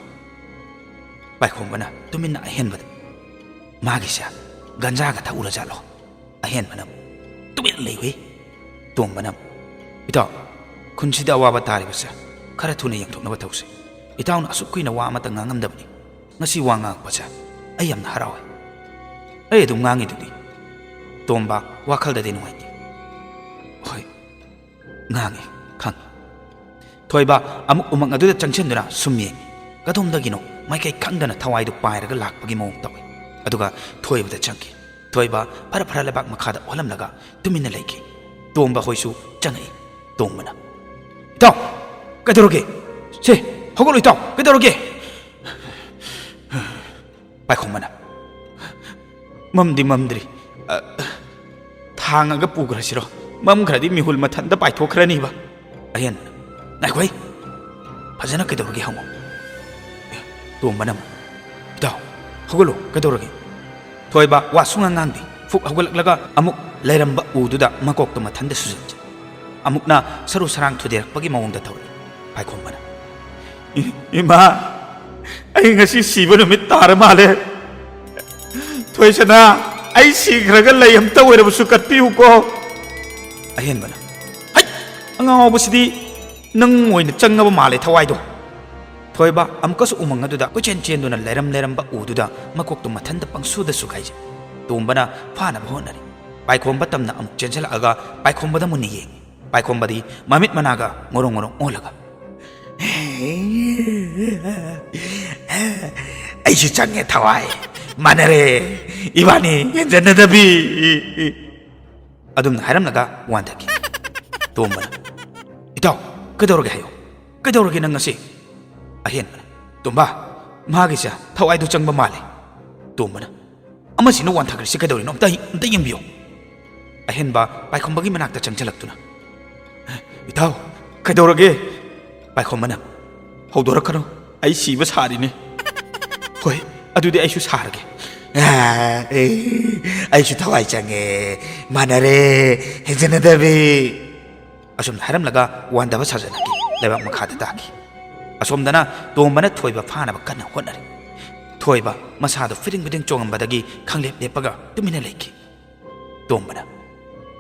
ꯄꯥꯏꯈꯣꯝꯕꯅ ꯇꯨꯃꯤꯟꯅ ꯑꯍꯦꯟꯕꯗ, "ꯃꯥꯒꯤꯁꯦ ꯒꯟꯖꯥꯒ ꯊꯛꯎꯔꯖꯥꯠꯂꯣ?" ꯑꯍꯦꯟꯕꯅ ꯑꯃꯨꯛ, "ꯇꯨꯃꯤꯟꯅ ꯂꯩꯌꯨꯍꯦ꯫" ꯇꯣꯝꯕꯅ ꯑꯃꯨꯛ, "ꯏꯇꯥꯎ, ꯈꯨꯟꯁꯤꯗ ꯑꯋꯥꯕ ꯇꯥꯔꯤꯕꯁꯦ ꯈꯔ ꯊꯨꯅ ꯌꯦꯡꯊꯣꯛꯅꯕ ꯇꯧꯁꯤ꯫ ꯏꯇꯥꯎꯅ ꯑꯁꯨꯛ ꯀꯨꯏꯅ ꯋꯥ ꯑꯃꯠꯇ ꯉꯥꯡꯉꯝꯗꯕꯅꯤ꯫ ꯉꯁꯤ ꯋꯥ ꯉꯥꯡꯉꯛꯄꯁꯦ ꯑꯩ ꯌꯥꯝꯅ ꯍꯔꯥꯎꯋꯦ꯫" "ꯑꯩ ꯑꯗꯨꯝ ꯉꯥꯡꯉꯤꯗꯨꯗꯤ꯫" ꯇꯣꯝꯕ ꯋꯥꯈꯜꯗꯗꯤ ꯅꯨꯡꯉꯥꯏꯇꯦ꯫ "ꯍꯣꯏ, ꯉꯥꯡꯉꯤ, ꯈꯪꯉꯤ꯫" ꯊꯣꯏꯕ ꯑꯃꯨꯛ ꯎꯃꯪ ꯑꯗꯨꯗ ꯆꯪꯁꯤꯟꯗꯨꯅ ꯁꯨꯝ ꯌꯦꯡꯉꯤ꯫ ꯀꯗꯣꯝꯗꯒꯤꯅꯣ ꯃꯥꯏꯀꯩ ꯈꯪꯗꯅ ꯊꯋꯥꯏꯗꯨ ꯄꯥꯏꯔꯒ ꯂꯥꯛꯄꯒꯤ ꯃꯑꯣꯡ ꯇꯧꯏ꯫ ꯑꯗꯨꯒ ꯊꯣꯏꯕꯗ ꯆꯪꯈꯤ꯫ ꯊꯣꯏꯕ ꯐꯔ ꯐꯔ ꯂꯩꯕꯥꯛ ꯃꯈꯥꯗ ꯑꯣꯜꯂꯝꯂꯒ ꯇꯨꯃꯤꯟꯅ ꯂꯩꯈꯤ꯫ ꯇꯣꯝꯕ ꯍꯣꯏꯁꯨ ꯆꯪꯉꯛꯏ꯫ ꯇꯣꯝꯕꯅ, "ꯏꯇꯥꯎ, ꯀꯩꯗꯧꯔꯒꯦ? ꯁꯦ, ꯍꯧꯒꯠꯂꯣ ꯏꯇꯥꯎ, ꯀꯩꯗꯧꯔꯒꯦ?" ꯄꯥꯏꯈꯣꯝꯕꯅ, "ꯃꯝꯗꯤ ꯃꯝꯗ꯭ꯔꯤ꯫ ꯑ, ꯊꯥꯡꯉꯒ ꯄꯨꯈ꯭ꯔꯁꯤꯔꯣ? ꯃꯝꯈ꯭ꯔꯗꯤ ꯃꯤꯍꯨꯜ ꯃꯊꯟꯇ ꯄꯥꯏꯊꯣꯛꯈ꯭ꯔꯅꯤꯕ꯫" ꯑꯍꯦꯟꯕꯅ, "ꯉꯥꯏꯈꯣꯍꯦ, ꯐꯖꯅ ꯀꯩꯗꯧꯔꯒꯦ ꯍꯪꯉꯣ꯫" ꯑꯦ, ꯇꯣꯝꯕꯅ ꯑꯃꯨꯛ, "ꯏꯇꯥꯎ, ꯍꯧꯒꯠꯂꯣ, ꯀꯩꯗꯧꯔꯒꯦ?" ꯊꯣꯏꯕ ꯋꯥ ꯁꯨꯡꯉꯥꯡ ꯉꯥꯡꯗꯦ꯫ ꯐꯨꯛ ꯍꯧꯒꯠꯂꯛꯂꯒ ꯑꯃꯨꯛ ꯂꯩꯔꯝꯕ ꯎꯗꯨꯗ ꯃꯀꯣꯛꯇꯣ ꯃꯊꯟꯇ ꯁꯨꯖꯟꯖꯩ꯫ ꯑꯃꯨꯛꯅ ꯁꯔꯨ ꯁꯔꯥꯡ ꯊꯨꯗꯦꯔꯛꯄꯒꯤ ꯃꯑꯣꯡꯗ ꯇꯧꯔꯛꯏ꯫ ꯄꯥꯏꯈꯣꯝꯕꯅ, "ꯏ-, ꯏꯃꯥ, ꯑꯩ ꯉꯁꯤ ꯁꯤꯕ ꯅꯨꯃꯤꯠ ꯇꯥꯔ ꯃꯥꯜꯂꯦ꯫ ꯊꯣꯏꯁꯅꯥ, ꯑꯩ ꯁꯤꯈ꯭ꯔꯒ ꯂꯩ ꯑꯝꯇ ꯑꯣꯏꯔꯕꯁꯨ ꯀꯠꯄꯤꯌꯨꯀꯣ꯫" ꯑꯍꯦꯟꯕꯅ, "ꯍꯩꯠ! ꯑꯉꯥꯎꯕꯁꯤꯗꯤ ꯅꯪ ꯑꯣꯏꯅ ꯆꯪꯉꯕ ꯃꯥꯜꯂꯦ ꯊꯋꯥꯏꯗꯣ꯫" ꯊꯣꯏꯕ ꯑꯃꯨꯛꯀꯁꯨ ꯎꯃꯪ ꯑꯗꯨꯗ ꯀꯣꯏꯆꯦꯟ ꯆꯦꯟꯗꯨꯅ ꯂꯩꯔꯝ ꯂꯩꯔꯝꯕ ꯎꯗꯨꯗ ꯃꯀꯣꯛꯇꯨ ꯃꯊꯟꯇ ꯄꯪꯁꯨꯗ ꯁꯨꯒꯥꯏꯖꯩ꯫ ꯇꯣꯝꯕꯅ ꯐꯥꯅꯕ ꯍꯣꯠꯅꯔꯤ꯫ ꯄꯥꯏꯈꯣꯝꯕ ꯇꯝꯅ ꯑꯃꯨꯛ ꯆꯦꯟꯁꯤꯜꯂꯛꯑꯒ ꯄꯥꯏꯈꯣꯝꯕꯗ ꯃꯨꯟꯅ ꯌꯦꯡꯉꯤ꯫ ꯄꯥꯏꯈꯣꯝꯕꯗꯤ ꯃꯃꯤꯠ ꯃꯅꯥꯒ ꯉꯣꯔꯣꯡ ꯉꯣꯔꯣꯡ ꯑꯣꯜꯂꯒ, "ꯑꯩꯁꯨ ꯆꯪꯉꯦ ꯊꯋꯥꯏ꯫ ꯃꯥꯟꯅꯔꯦ ꯏꯕꯥꯅꯤ ꯍꯦꯟꯖꯟꯅꯗꯕꯤ꯫" ꯑꯗꯨꯝꯅ ꯍꯥꯏꯔꯝꯂꯒ ꯋꯥꯟꯊꯈꯤ꯫ ꯇꯣꯝꯕꯅ, "ꯏꯇꯥꯎ, ꯀꯩꯗꯧꯔꯒꯦ ꯍꯥꯏꯌꯣ꯫ ꯀꯩꯗꯧꯔꯒꯦ ꯅꯪ ꯉꯁꯤ?" ꯑꯍꯦꯟꯕꯅ, "ꯇꯣꯝꯕ, ꯃꯥꯒꯤꯁꯦ ꯊꯋꯥꯏꯗꯨ ꯆꯪꯕ ꯃꯥꯜꯂꯦ꯫" ꯇꯣꯝꯕꯅ, "ꯑꯃꯁꯤꯅ ꯋꯥꯟꯊꯈ꯭ꯔꯤꯁꯤ ꯀꯩꯗꯧꯔꯤꯅꯣ? ꯑꯝꯇ, ꯑꯝꯇ ꯌꯦꯡꯕꯤꯌꯣ꯫" ꯑꯍꯦꯟꯕ ꯄꯥꯏꯈꯣꯝꯕꯒꯤ ꯃꯅꯥꯛꯇ ꯆꯪꯁꯤꯜꯂꯛꯇꯨꯅ, "ꯏꯇꯥꯎ, ꯀꯩꯗꯧꯔꯒꯦ?" ꯄꯥꯏꯈꯣꯝꯕꯅ, "ꯍꯧꯗꯣꯔꯛꯀꯅꯨ, ꯑꯩ ꯁꯤꯕ ꯁꯥꯔꯤꯅꯦ꯫" "ꯍꯣꯏ, ꯑꯗꯨꯗꯤ ꯑꯩꯁꯨ ꯁꯥꯔꯒꯦ꯫ ꯑꯦ, ꯑꯩꯁꯨ ꯊꯋꯥꯏ ꯆꯪꯉꯦ꯫ ꯃꯥꯟꯅꯔꯦ, ꯍꯦꯟꯖꯟꯅꯗꯕꯤ꯫ ꯑꯁꯨꯝꯅ ꯍꯥꯏꯔꯝꯂꯒ ꯋꯥꯟꯗꯕ ꯁꯥꯖꯅꯈꯤ꯫ ꯂꯩꯕꯥꯛ ꯃꯈꯥꯗ ꯇꯥꯈꯤ꯫ ꯑꯁꯣꯝꯗꯅ ꯇꯣꯝꯕꯅ ꯊꯣꯏꯕ ꯐꯥꯅꯕ ꯀꯟꯅ ꯍꯣꯠꯅꯔꯤ꯫ ꯊꯣꯏꯕ ꯃꯁꯥꯗꯨ ꯐꯤꯗꯤꯡ ꯐꯤꯗꯤꯡ ꯆꯣꯡꯉꯝꯕꯗꯒꯤ ꯈꯪꯂꯦꯞ ꯂꯦꯞꯄꯒ ꯇꯨꯃꯤꯟꯅ ꯂꯩꯈꯤ꯫ ꯇꯣꯝꯕꯅ,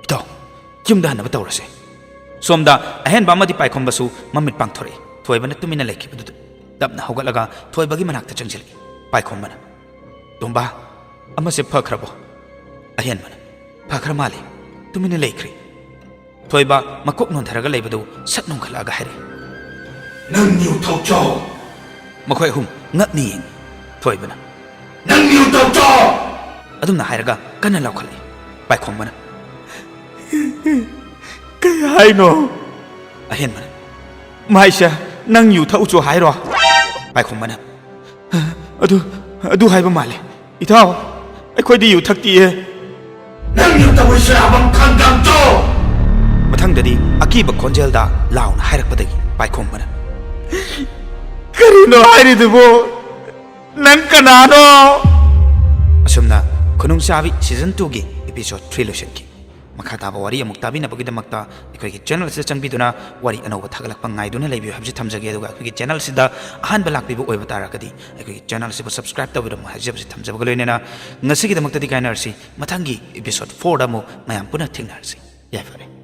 "ꯏꯇꯥꯎ, ꯌꯨꯝꯗ ꯍꯟꯅꯕ ꯇꯧꯔꯁꯦ꯫" ꯁꯣꯝꯗ ꯑꯍꯦꯟꯕ ꯑꯃꯗꯤ ꯄꯥꯏꯈꯣꯝꯕꯁꯨ ꯃꯃꯤꯠ ꯄꯥꯡꯊꯣꯔꯛꯏ꯫ ꯊꯣꯏꯕꯅ ꯇꯨꯃꯤꯟꯅ ꯂꯩꯈꯤꯕꯗꯨꯗ ꯇꯞꯅ ꯍꯧꯒꯠꯂꯒ ꯊꯣꯏꯕꯒꯤ ꯃꯅꯥꯛꯇ ꯆꯪꯁꯤꯜꯂꯛꯏ꯫ ꯄꯥꯏꯈꯣꯝꯕꯅ, "ꯇꯣꯝꯕ, ꯑꯃꯁꯦ ꯐꯈ꯭ꯔꯕꯣ?" ꯑꯍꯦꯟꯕꯅ, "ꯐꯈ꯭ꯔ ꯃꯥꯜꯂꯦ, ꯇꯨꯃꯤꯟꯅ ꯂꯩꯈ꯭ꯔꯦ꯫" ꯊꯣꯏꯕ ꯃꯀꯣꯛ ꯅꯣꯟꯊꯔꯒ ꯂꯩꯕꯗꯨ ꯁꯠ ꯅꯣꯡꯈꯠꯂꯛꯑꯒ ꯍꯥꯏꯔꯛꯏ, "ꯅꯪ ꯌꯨ ꯊꯛꯆꯣ꯫" ꯃꯈꯣꯏ ꯑꯍꯨꯝ ꯉꯛꯅ ꯌꯦꯡꯉꯤ꯫ ꯊꯣꯏꯕꯅ, "ꯅꯪ ꯌꯨ ꯊꯛꯆꯣ!" ꯑꯗꯨꯝꯅ ꯍꯥꯏꯔꯒ ꯀꯟꯅ ꯂꯥꯎꯈꯠꯂꯛꯏ꯫ ꯄꯥꯏꯈꯣꯝꯕꯅ, "ꯀꯩ ꯍꯥꯏꯅꯣ?" ꯑꯍꯦꯟꯕꯅ, "ꯃꯥꯏꯁꯦ, ꯅꯪ ꯌꯨ ꯊꯛꯎꯆꯣ ꯍꯥꯏꯔꯣ?" ꯄꯥꯏꯈꯣꯝꯕꯅ, "ꯑꯗꯨ, ꯑꯗꯨ ꯍꯥꯏꯕ ꯃꯥꯜꯂꯦ꯫ ꯏꯇꯥꯎ, ꯑꯩꯈꯣꯏꯗꯤ ꯌꯨ ꯊꯛꯇꯤꯌꯦ꯫" "ꯅꯪ ꯌꯨ ꯊꯛꯄ ꯁꯤꯔꯥꯕꯝ ꯈꯪꯗꯝꯆꯣ!" ꯃꯊꯪꯗꯗꯤ ꯑꯀꯤꯕ ꯈꯣꯟꯖꯦꯜꯗ ꯂꯥꯎꯅ ꯍꯥꯏꯔꯛꯄꯗꯒꯤ ꯄꯥꯏꯈꯣꯝꯕꯅ, "ꯀꯔꯤꯅꯣ ꯍꯥꯏꯔꯤꯗꯨꯕꯨ? ꯅꯪ ꯀꯅꯥꯅꯣ?" ꯑꯁꯨꯝꯅ ꯈꯨꯅꯨꯡ ꯆꯥꯕꯤ season two ꯒꯤ episode three ꯂꯣꯏꯁꯤꯟꯈꯤ꯫ ꯃꯈꯥ ꯇꯥꯕ ꯋꯥꯔꯤ ꯑꯃꯨꯛ ꯇꯥꯕꯤꯅꯕꯒꯤꯗꯃꯛꯇ ꯑꯩꯈꯣꯏꯒꯤ channel ꯑꯁꯤꯗ ꯆꯪꯕꯤꯗꯨꯅ ꯋꯥꯔꯤ ꯑꯅꯧꯕ ꯊꯥꯒꯠꯂꯛꯄ ꯉꯥꯏꯗꯨꯅ ꯂꯩꯕꯤꯌꯨ ꯍꯥꯏꯕꯁꯤ ꯊꯝꯖꯒꯦ꯫ ꯑꯗꯨꯒ ꯑꯩꯈꯣꯏꯒꯤ channel ꯑꯁꯤꯗ ꯑꯍꯥꯟꯕ ꯂꯥꯛꯄꯤꯕ ꯑꯣꯏꯕ ꯇꯥꯔꯒꯗꯤ ꯑꯩꯈꯣꯏꯒꯤ channel ꯑꯁꯤꯕꯨ subscribe ꯇꯧꯕꯤꯔꯝꯃꯨ ꯍꯥꯏꯖꯕꯁꯤ ꯊꯝꯖꯕꯒ ꯂꯣꯏꯅꯅ ꯉꯁꯤꯒꯤꯗꯃꯛꯇꯗꯤ ꯀꯥꯏꯅꯔꯁꯤ꯫ ꯃꯊꯪꯒꯤ episode four ꯗ ꯑꯃꯨꯛ ꯃꯌꯥꯝ ꯄꯨꯟꯅ ꯊꯦꯡꯅꯔꯁꯤ꯫ ꯌꯥꯏꯐꯔꯦ꯫